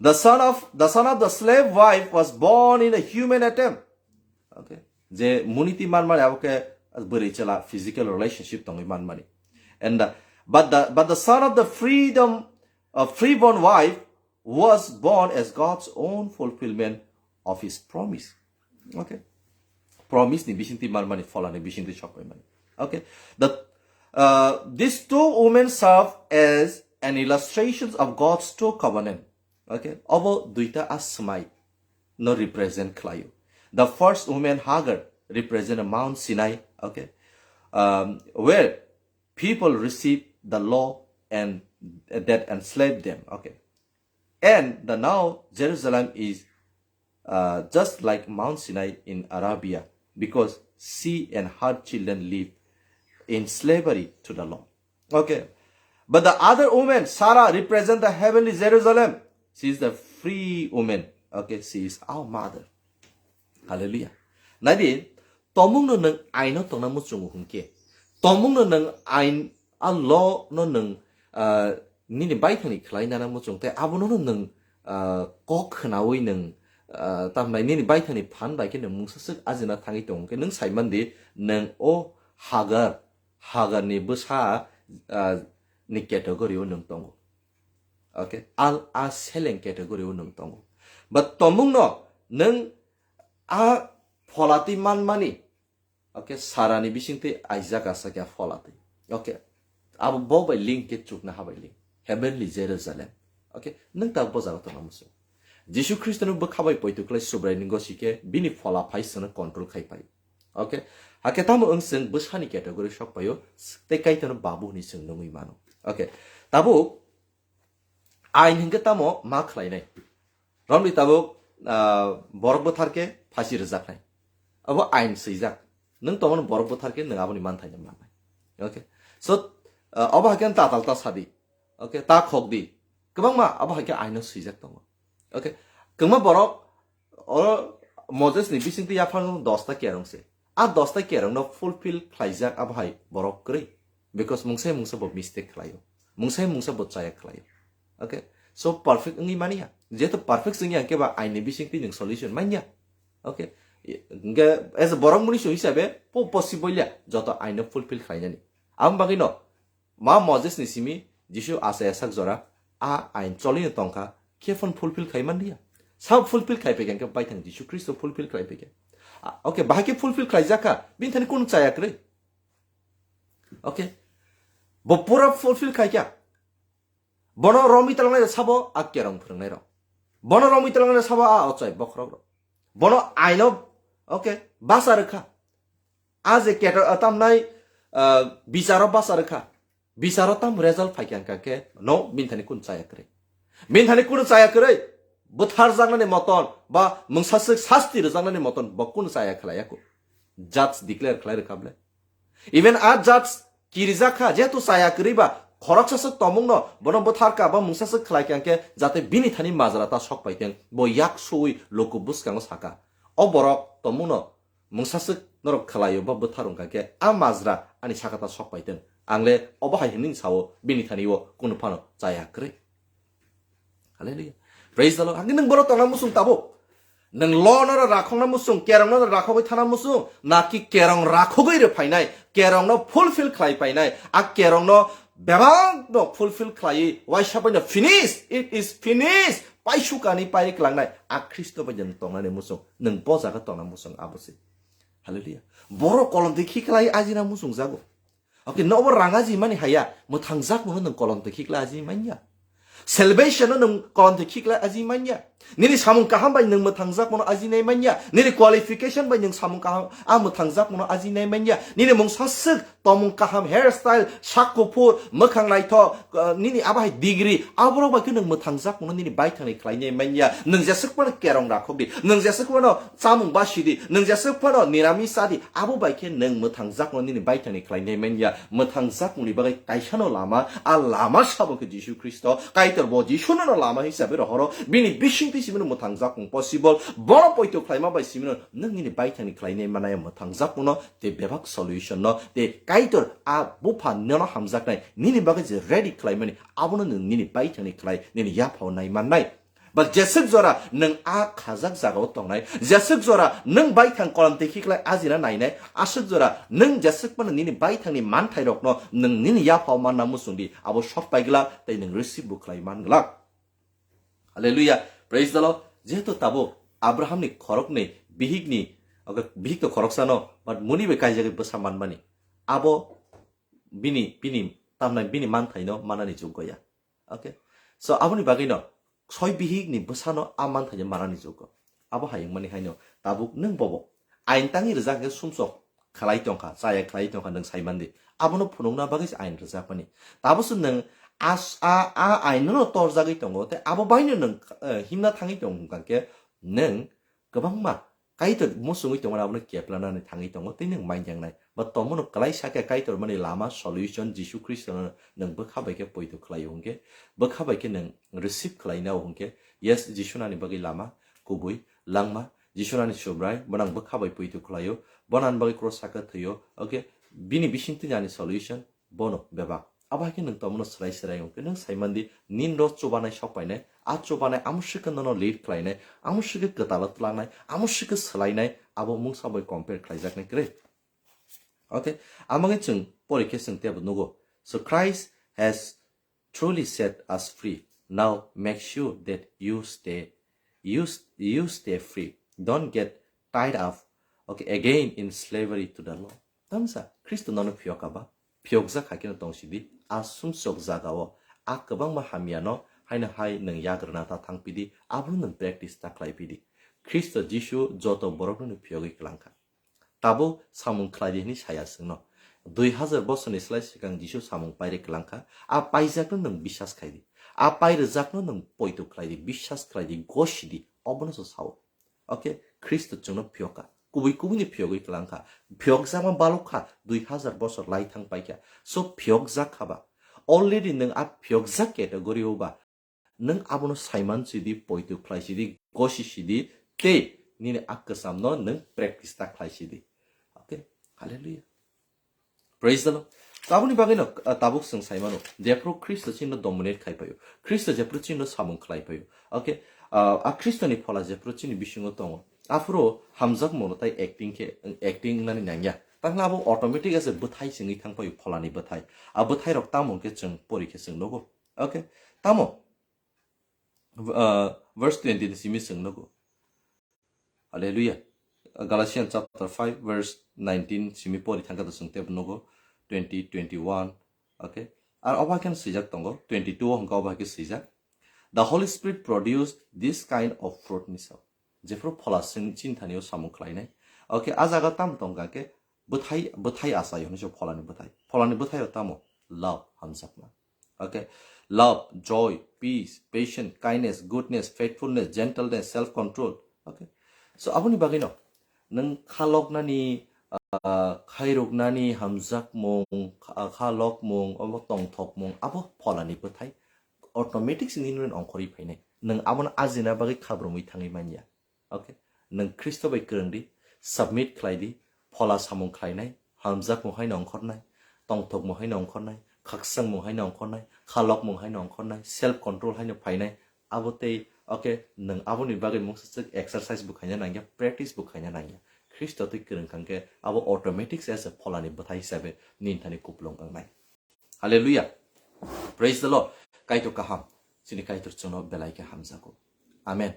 The son of, the son of the slave wife was born in a human attempt. Okay, je muni twi manmani abo khe bwrwi chwla physical relationship tongwi manmani. And the, but the, but the son of the freedom, a freeborn wife was born as God's own fulfillment of his promise. Okay, promise ni bisingtwi manmani, phola ni bisingtwi sokpaimani. Okay, the, uh, these two women serve as an illustration of God's two covenant. Okay, obo duita a swmai no represent khlaio. The first woman, Hagar, represent Mount Sinai. Okay, um, where people receive the law and that enslaved them. Okay, and the now Jerusalem is, uh, just like Mount Sinai in Arabia, because she and her children live in slavery to the law. Okay. But the other woman, Sarah, represent the heavenly Jerusalem. She is the free woman. Okay, she is our mother. Hallelujah. Nadi, tomung no nang aino tongna muchungo hwnkhe. Tomung no nang ain a law no nang, ah, nini baithangni khlai nana muchung tei abono no nang, ah, kok khnaui nang, ah, tamnai nini baithangni phan bai khe nang mungsa swk ajina thangwi tongo khe nang saimandi nang o Hagar, Hagar ni bwsa, ah, ni category o nang tongo. Okay, al a seleng category o nang tongo. But tomung no nang a pholatwi manmani, okay, Sarani bisingtwi Isaac asakya pholatwi. Okay, abo bo bai link khe chukna habai link. Heavenly Jerusalem. Okay, nang ta bo jaga tongna muchung. Jisu Khristo no bwkha bai poito klai Subrai ni gosi khe bini phola phai sano control khai pai. Okay, hake tamo wng chwng bwsani category sok paio, tei Kaitorno babu hwnwi chwng nungwi mano. Okay, tabuk ain hwnkhe tamo ma khlainai? Romni tabuk, ah, borok bwthar khe phasi rwjaknai. Abo ain swijak. Nwng tongmani borok bwthar khe nwng aboni manthaino mannai. Okay, so, ah, obo hakhe tatal ta sadi. Okay, ta khokdi. Kwbangma abo hakhe aino swijak tongo. Okay, kwbangma borok o Moses ni bisingtwi yaphang dosta kerong se. A dosta kerong no fulfill khlaijak abo hai borok kwrwi. Because mungsa mungsa bo mistake khlaio. Mungsa mungsa bo chaya khlaio. Okay? So perfect wngwi manya. Jehetu perfect wngya hwnkhe ba aini bisingtwi nwng solution manya. Okay? Hwnkhe as a borok muni song hisabe po possible ya joto aino fulfill khlainani. Aboni bagwi no Ma Moses ni simi Jisu achai asak jora a ain cholino tongkha, khe phano fulfill khai manliya. Sa fulfill khai phaikha hwnkhe baithang Jisu Khristo fulfill khai phaikha. A, okay, bahai khe fulfill khlaijak kha, bini thani kunu chaya kwrwi. Okay, bo pura fulfill khai kha. Bono romwi talangnai sabo a kerong phwrwngnai rok. Bono romwi talangnai sabo a ochai bokhorok rok. Bono aino, okay, basa rwkha. A je keto, ah, tamnai, ah, bicharo basa rwkha. Bicharo tam result phaikha hwnkha khe, no, bini thani kun chaya kwrwi. Bini thani kun chaya kwrwi. Bwtharjaknani moton, ba mungsaswk sasti rwjaknani moton, bo kun chaya khlaiya kho. Judge declare khlai rwkha ble. Even a judge kirijak kha, jehetu chaya kwrwi ba, khoroksa swk tomungno, bono bwtharka, ba mungsaswk khlaikha hwnkhe, jate bini thani majra ta sok paiteng, bo yak suwi luku bwskango saka. O borok tomungno, Mungsaswk norok khlaio ba bwthar wngkha khe, a majra ani saka ta sok paitwng. Ang le obo hai hwnwi sao, bini thani o kunu phano chaya kwrwi. Hallelujah. Praise the Lord. Hangke nwng borok tongna muchung tabuk. Nwng lo no rakhokna muchung, kerong no rakhogwi thana muchung, naki kerong rakhogwi rw phainai, kerong no fulfill khlai painai, a kerong no bebak no fulfill khlaiwi, waisa bai no finish, it is finished. Paisukani pai klangnai, a Khristo bai nwng tongnani muchung, nwng bo jaga tongna muchung abo se. Hallelujah. Borok kolom twi khiklai ajina muchungjago. Okay, nobo rang aji mani haya, mwthangjak mano nwng kolom twi khiklai aji manya. Salvation no nwng kolom twi khiklai aji manya. Nini samung kaham bai nwng mwthangjakmano ajinai manya. Nini qualification bai nwng samung kaham a mwthangjakmano ajinai manya. Nini mungsa swk, tomung kaham, hairstyle, sak kuphur, mwkhang naithok, uh, nini abo hai degree, aborok bai khe nwng mwthangjakmano nini baithangni khlainai manya. Nwng jeswk phano kerong rakhok di, nwng jeswk phano chamung basi di, nwng jeswk phano niramis cha di, abo bai khe nwng mwthangjakmano nini baithangni khlainai manya. Mwthangjakmani bagwi kaisano lama, a lama sabo khe Jisu Khristo. Kaitor bo Jisuno no lama hisabe rohoro, bini bisingtwi simino mwthangjakmung possible. Bono poito khlaima bai simino nwng nini baithangni khlainai manaya mwthangjakmano, tei bebak solution no, tei Kaitor a bupha nono hamjaknai, nini bagwi je ready khlaimani, abono nwng nini baithangni khlai, nini yaphao nai mannai. Ba jeswk jora nwng a khajak jagao tongnai, jeswk jora nwng baithang kolam tei khiklai ajina nainai, aswk jora nwng jeswk phano nini baithangni manthairokno nwng nini yaphao manna muchungdi, abo sok paiglak tei nwng receive bo khlai manglak. Hallelujah. Praise the Lord. Jehetu tabuk Abrahamni khoroknwi bihikni, okay, bihik to khoroksano, but muni bai kaijagwi bwsa manmani. Abo bini, bini, tamnai bini manthaino manani joggo ya. Okay? So, aboni bagwino soi bihikni bwsano a manthaino manani joggo. Abo hai wngmani haino tabuk nwng bobo ain tangwi rijak khe sumsok khlai tongkha, chaya khlai tongkha, nwng sai mandi. Abono phunukna bagwi se ain rwjakmani. Tabukse nwng as-, a, a ainono torjagwi tongo, tei abo baino nwng, eh, himna thangwi tong hwnkha khe nwng kwbangma Kaitor muchungwi tongmani abono keplanani thangwi tongo, tei nwng mainyangnai. Ba tomono kwlai sakhe Kaitor mani lama solution Jisu Khristono nwng bwkha bai khe poito khlaio hwnkhe, bwkha bai khe nwng receive khlainao hwnkhe, yes, Jisu nani bagwi lama, kubui, langma, Jisu nani Subrai, bo nang bwkha bai poito khlaio, bo nang bagwi cross saka thwio, okay, bini bisingtwi nani solution, bono bebak. Abo hai khe nwng tomono swrai swrai wngkhe nwng sai mandi, nini ro chubanai sok painai, a chubanai amo swkhe nono lead khlainai, amo swkhe kwtalo twlangnai, amo swkhe swlainai, abo mungsa bai compare khlaijaknai kwrwi. Okay, amo khe chwng pori khe chwng teibo nugo. So Christ has truly set us free. Now make sure that you stay, you, you stay free. Don't get tied up, okay, again in slavery to the law. Tamsa Khristo nono phiyok aba, phiyokjak hai kheno tong sidi, a sumsok jagao, a kwbangma hamyano haino hai nwng yagrwna ta thangpidi, abo nwng practice ta khlaipidi. Khristo Jisu joto borokno phiyogwi kwlangkha. Tabuk samung khlai di hwnwi saya chwngno. Dui hazar bosorni slai swkang Jisu samung pairi kwlangkha. A paijakno nwng bisas khai di. A pairwjakno nwng poito khlai di, bisas khlai di, gosi di, obono se sao. Okay, Khristo chwngno phiyoka. Kubui kubuini phiyogwi kwlangkha. Phiyokjakma balok kha, dui hazar bosor lai thang paikha. So phiyokjak kha ba. Already nwng a phiyokjak category o ba, nwng abono saiman sidi, poito khlai sidi, gosi sidi, tei nini a kwchamno nwng practice ta khlai sidi. Okay? Hallelujah. Praise the Lord. Tabukni bagwino, uh, tabuk chwng saimano, jephru Khristo chini dominate khai paio, Khristo jephru chini samung khlai paio. Okay? Uh, a Khristoni phola jephru chini bisingo tongo, aphuru hamjakmungno tai acting khe, acting nani nangya. Tangla abo automatic ase bwthai chwngwi thang paio, pholani bwthai. A bwthairok tamo hwnkhe chwng pori khe chwng nugo. Okay? Tamo? Uh, verse twenty ni simi chwng nugo. Hallelujah. Galatians chapter five verse nineteen simi pori thangkha to chwng tebo nugo, twenty, twenty-one. Okay. Ar obo khe swijak tongo, twenty-two o hwnkha obo khe swijak. The Holy Spirit produced this kind of fruit ni sao. Jephru phola sing chinthani o samung khlainai. Okay, a jaga tam tongkha khe bwthai, bwthai achai hwnwi se pholani bwthai. Pholani bwthai o tamo? Love, hamjakma. Okay. Love, joy, peace, patience, kindness, goodness, faithfulness, gentleness, self control. Okay. So aboni bagwino nwng khaloknani, ah, khairoknani hamjakmung, kha-, khalokmung, obo tongthokmung, abo pholani bwthai. Automatic se nini ongkhorwi phainai. Nwng abono ajina bagwi khabrumwi thangwi manya. Okay? Nwng Khristo bai kwrwng di, submit khlai di, phola samung khlainai, hamjakmung haino ongkhornai, tongthokmung haino ongkhornai, khakchangmung haino ongkhornai, khalokmung haino ongkhornai, self control haino phainai, abo tei, okay, nwng aboni bagwi mungsa swk exercise bo khaina nangya, practice bo khaina nangya. Khristo twi kwrwng kha hwnkhe abo automatic se pholani bwthai hisabe nini thani kupulung wngnai. Hallelujah. Praise the Lord. Kaitor kaham. Chini Kaitor chwngno belai khe hamjago. Amen.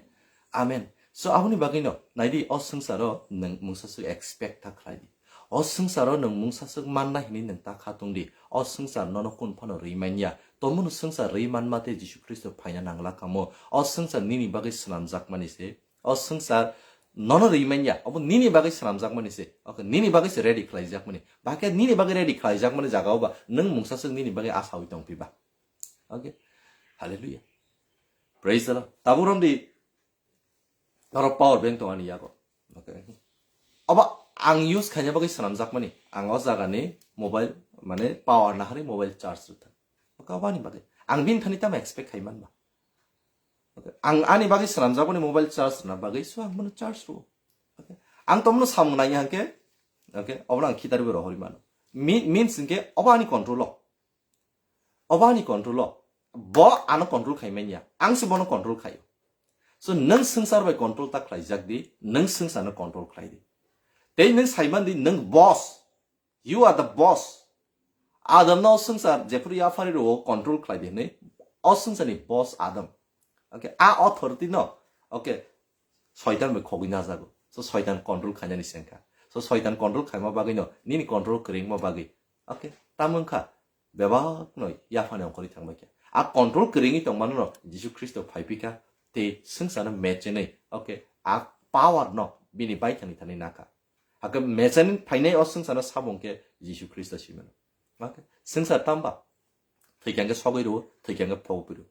Amen. So aboni bagwino naidi o swngcharo nwng mungsa swk expect ta khlai di. O swngcharo nwng mungsaswk manna hinwi nwng ta kha tongdi. O swngchar nono kun phano rwi manya. Tomono swngchar rwi manma tei Jisu Khristo phaina nangla kamo. O swngchar nini bagwi swnamjakmani se. O swngchar nono rwi manya. Obo nini bagwi swnamjakmani se. Okay, nini bagwi se ready khlaijakmani. Bahai khe nini bagwi ready khlaijakmani jagao ba nwng mungsaswk nini bagwi asawi tongphiba. Okay. Hallelujah. Praise the Lord. Tabuk romdi norok power bank tong ani yago. Okay. Aba ang use khaina bagwi swnamjakmani. Ang o jagani mobile mane power nahari mobile charge rwtha. Okay, abani bagwi. Ang bini thani tamo expect khai manba. Okay. Ang ani bagwi swnamjakmani mobile charge rwna bagwi so ang bono charge rwo. Okay. Ang tomno samung nai hangke. Okay. Obono ang khitarwi rohori mano. Mi-, means hingke obo ani control o. Obo ani control o. Bo ano control khai manya. Ang se bono control khaio. So nwng swngchar bai control ta khlaijak di, nwng swngcharno control khlai di. Tei nwng saiman di nwng boss. You are the boss. Adam no swngchar jephuru yaphari ro control khlai di hwnwi. O swngcharni boss Adam. Okay, a authority no. Okay. Soitan bai khogwi najago. So soitan control khainani sengkha. So soitan control khaima bagwi no nini control kwrwngma bagwi. Okay, tamo wngkha bebak noi yaphani ongkhorwi thangbai kha. A control kwrwngwi tongmano no Jisu Khristo phaiphikha tei swngcharno mechenwi. Okay, a power no bini baithangni thani nakha. Hakhe mechenwi phainai o swngcharno sabo hwnkhe Jisu Khristo simano. Okay, swngchar tamba? Thwikha hwnkhe sogwi rwo, thwikha hwnkhe phobwi rwo.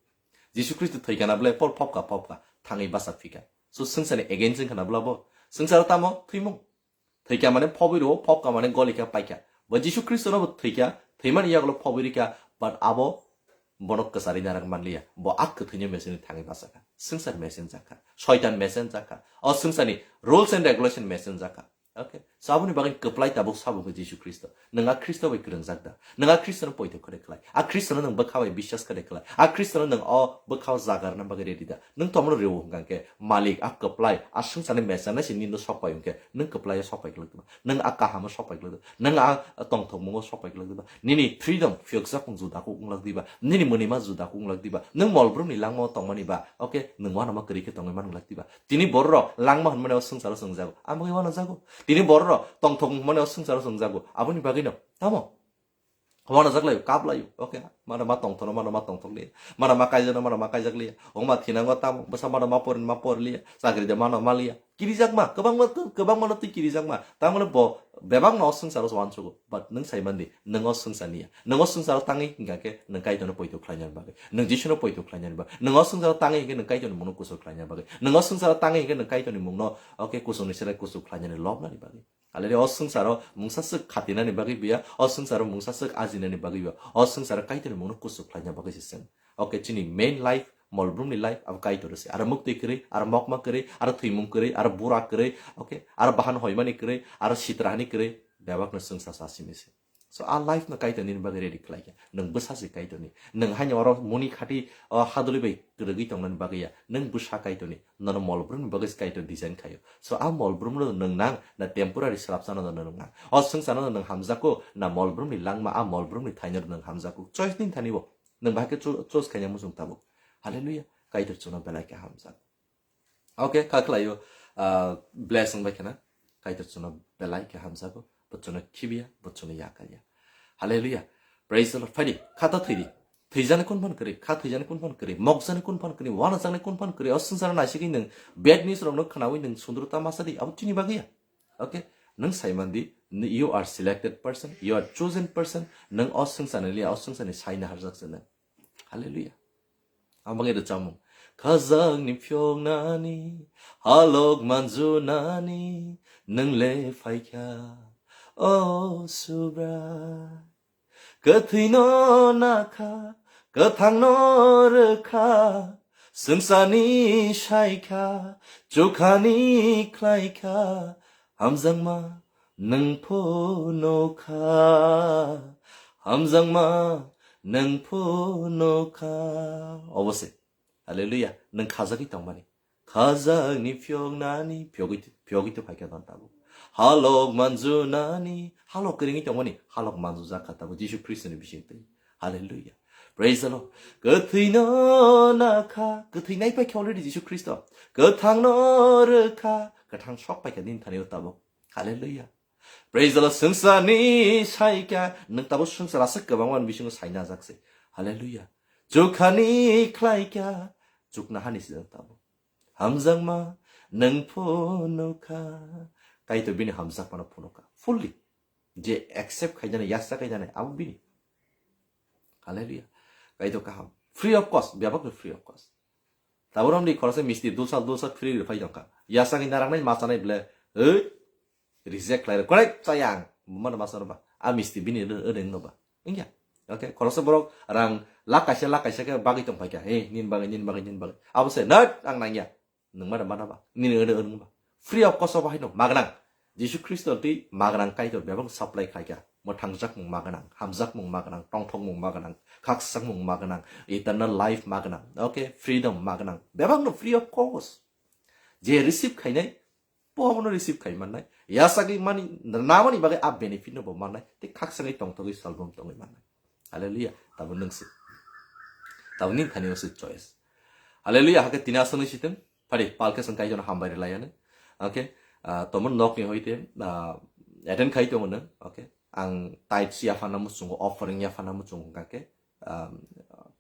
Jisu Khristo thwikha na bwle por phobkha phobkha thangwi basa phikha. So swngcharni against wngkha na bwle bo? Swngcharo tamo? Thwimung. Thwikha mane phobwi rwo, phobkha mane golikha paikha. Bo Jisu Khristo no bo thwikha, thwimani yagulo phobwi rikha, but abo bono kwcharwi narak manliya. Bo a kwthwino mechenwi thangwi basa kha. Swngchar mechenjak kha. Soitan mechenjak kha. O swngcharni rules and regulation mechenjak kha. Okay. So aboni bagwi kwplai tabuk sabo khe Jisu Khristo. Nwng a Khristo bai kwrwngjak da? Nwng a Khristono poito khe de khlai? A Khristono nwng bwkha bai biswas khe de khlai? A Khristono nwng o bwkha o jaga rwna bagwi ready da? Nwng tomno rw hwnkha khe malik a kwplai a swngcharni mechanai se nini sok pai hwnkhe nwng kwplai o sok pai kwlwk diba? Nwng a kaham o sok pai kwlwk diba? Nwng a tongthokmung o sok pai kwlwk diba? Nini freedom phiyoksa kung juda kuk wnglak diba? Nini mwnwima juda kuk wnglak diba? Nwng mol brumni langma o tongmani ba? Okay, nwng uanama kwrwi khe tongwi man wnglak diba? Tini bororok langma hwnmani o swngcharo chwngjago. Ang bagwi uanajago. Tini bororok tongthok hwnmani o swngcharo chwngjago. Aboni bagwino tamo? Uanajak laio, kap laio. Okay, mano ma tongthono, mano ma tongthok liya. Mano ma kaijano, mano ma kaijak liya. Ongma thinango tamo? Bwsa mano ma porin, ma por liya. Chakri de mano ma liya. Kirijakma, kwbangma, kwbangmano twi kirijakma. Tamoni bo bebakno o swngcharo uansugo. But nwng saimandi, nwng o swngchar niya. Nwng o swngcharo tangwi hwnkha khe nwng Kaitorno poito khlainani bagwi. Nwng Jisuno poito khlainani bagwi. Nwng o swngcharo tangwi hwnkhe nwng Kaitorni mungno kuchuk khlainani bagwi. Nwng o swngcharo tangwi hwnkhe nwng Kaitorni mungno, okay, kusukni sere kusuk khlainani lobnani bagwi. Hallelujah. O swngcharo mungsa swk khatinani bagwi biya, o swngcharo mungsa swk ajinani bagwi biya, o swngcharo Kaitorni mungno kuchuk khlaina bagwi se chwng. Okay, chini main life, mol brumni life, abo Kaitor se. Aro muktwi kwrwi, aro mokma kwrwi, aro thwimung kwrwi, aro bura kwrwi, okay, aro bahan hoimani kwrwi, aro sitra hani kwrwi, bebakno swngsa sa simi se. So a life no Kaitor nini bagwi ready khlai kha. Nwng bwsa se Kaitorni. Nwng haino oro muni khati o haduli bai kwrwgwi tongnani bagwi ya. Nwng bwsa Kaitorni. Nono mol brumni bagwi se Kaitor design khaio. So a mol brumno nwng nang na temporary swrapsano no nwng nang? O swngcharno nwng hamjakgo na mol brumni langma a mol brumni thaino nwng hamjakgo? Choice nini thani bo. Nwng bahai khe cho-, choice khaina muchung tabuk. Hallelujah. Kaitor chwngno belai khe hamjak. Okay, kha khlaio, ah, bless wngbai khena. Kaitor chwngno belai khe hamjago, bo chwngno khibiya, bo chwngno yakarya. Hallelujah. Praise the Lord. Phaidi, kha ta thwidi. Thwijani kun phan kwrwi, kha thwijani kun phan kwrwi, mokjani kun phan kwrwi, uanajakni kun phan kwrwi, o swngcharo naisigwi nwng bad news rokno khnaui nwng sundru ta masa di, abo chini bagwi ya. Okay? Nwng saimandi, you are selected person, you are chosen person, nwng o swngcharni liya, o swngcharni saina harjak se nwng. Hallelujah. Ang bagwi rwchapmung. Khajangni phiyoknani, halok manjunani, nwng le phaikha, o Subrai. Kwthwino nakha, kwthangno rwkha, swngcharni saikha, chukhani khlaikha, hamjakma nwng phunukha, hamjakma nwng phunukha. Obo se. Hallelujah. Nwng khajagwi tongmani. Khajakni phiyoknani, phiyogwi, phiyogwi to phaikha don tabuk. Halok manjunani, halok kwrwngwi tongmani, halok manjujak kha tabuk Jisu Khristoni bisingtwi. Hallelujah. Praise the Lord. Kwthwino nakha, kwthwi nai paikha already Jisu Khristo. Kwthangno rwkha, kwthang sok paikha nini thani o tabuk. Hallelujah. Praise the Lord. Swngcharni saikha, nwng tabuk swngchar aswk kwbangma ni bisingo saina jak se. Hallelujah. Chukhani khlaikha, chukna hani se nwng tabuk. Hamjakma nwng phunukha. Kaitor bini hamjakmano phunukha. Fully. Je accept khaijani, yasa khaijani, abo bini. Hallelujah. Kaitor kaham. Free of cost, bebak no free of cost. Tabuk romni khoroksa misti dulsa dulsa free rwphai tongkha. Yasagwi naraknai machanai ble, ei, reject khlai rw, konek chayang, mano masa rw ba. A misti bini rw, rw no ba. Wngya. Okay, khoroksa borok rang lakh kaisa lakh kaisa khe bagwi tongphai kha. Hey, nin bagwi, nin bagwi, nin bagwi. Abo se, nat, ang nangya. Nwng mano mana ba. Nini rw, rw, rw ba. Free of cost obo haino magnang. Jisu Khristo twi magnang Kaitor bebak supply khaikha. Mwthangjakmung magnang, hamjakmung magnang, tongthokmung magnang, khakchangmung magnang, eternal life magnang, okay, freedom magnang. Bebakno free of cost. Je receive khainai, bohono receive khai mannai. Yasagwi mani, namani bagwi a benefit no bo mannai. Tei khakchangwi tongthokgwi salbrum tongwi mannai. Hallelujah. Tabo nwng se. Tabo nini thani se choice. Hallelujah. Hakhe tini aswk nwi sitwng. Phari, palkhe chwng Kaitorno hambai rwlaiya nw. Okay. Ah, tomon nokni hoite, ah, attend khai tongo nw. Okay. Ang tithes yaphana muchungo, offering yaphana muchungo hwnkha khe, um,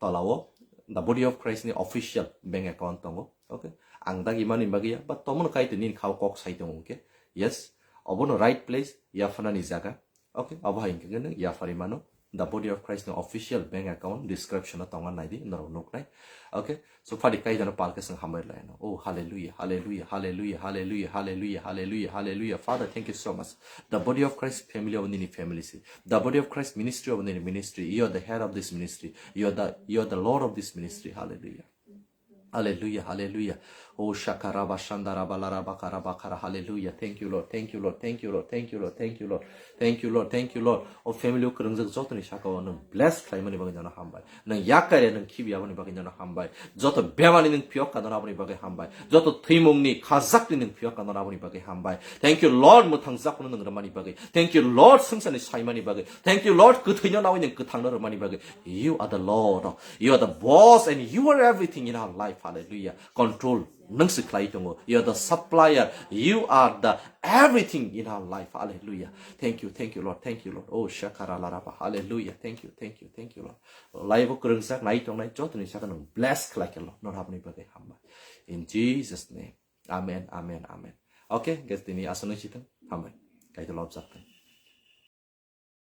tolao the Body of Christ ni official bank account tongo. Okay. Ang dagi mani bagwi ya, but tomon Kaitor nini khao kok sai tongo hwnkhe. Yes. Obono right place, yaphanani jaga. Okay, abo hai hwnkhe nw yapharwi mano. The Body of Christ ni official bank account description o tongo, naidi, norok nuknai. Okay, so phadi Kaitorno palkhe chwng hambai laino. Oh, hallelujah, hallelujah, hallelujah, hallelujah, hallelujah, hallelujah, hallelujah. Father, thank you so much. The Body of Christ family obo nini family se. The Body of Christ ministry obo nini ministry. You are the head of this ministry. You are the, you are the Lord of this ministry. Hallelujah. Hallelujah, hallelujah. Oh, shakaraba, shandaraba, laraba, karaba, kara. Hallelujah. Thank you, Lord. Thank you, Lord. Thank you, Lord. Thank you, Lord. Thank you, Lord. Thank you, Lord. Thank you, Lord. O family o kwrwngjak jotoni saka o nwng bless khlaimani bagwi nono hambai. Nwng yakarya nwng khibi aboni bagwi nono hambai. Joto bemani nwng phiyok ka nono aboni bagwi hambai. Joto thwimungni khajakni nwng phiyok ka nono aboni bagwi hambai. Thank you, Lord, mwthangjakno nwng rwmani bagwi. Thank you, Lord, swngcharni saimani bagwi. Thank you, Lord, kwthwino nawi nwng kwthangno rwmani bagwi. You are the Lord. You are the boss and you are everything in our life. Hallelujah. Control nwng se khlai tongo. You are the supplier. You are the everything in our life. Hallelujah. Thank you, thank you, Lord. Thank you, Lord. Oh, shakara laraba. Hallelujah. Thank you, thank you, thank you, Lord. Life o kwrwngjak nai tongnai jotoni saka nwng bless khlai khe, Lord. Nono aboni bagwi hambai. In Jesus' name. Amen, amen, amen. Okay, guys, tini aswk nwi sitwng. Hambai. Kaitor lobjak thang.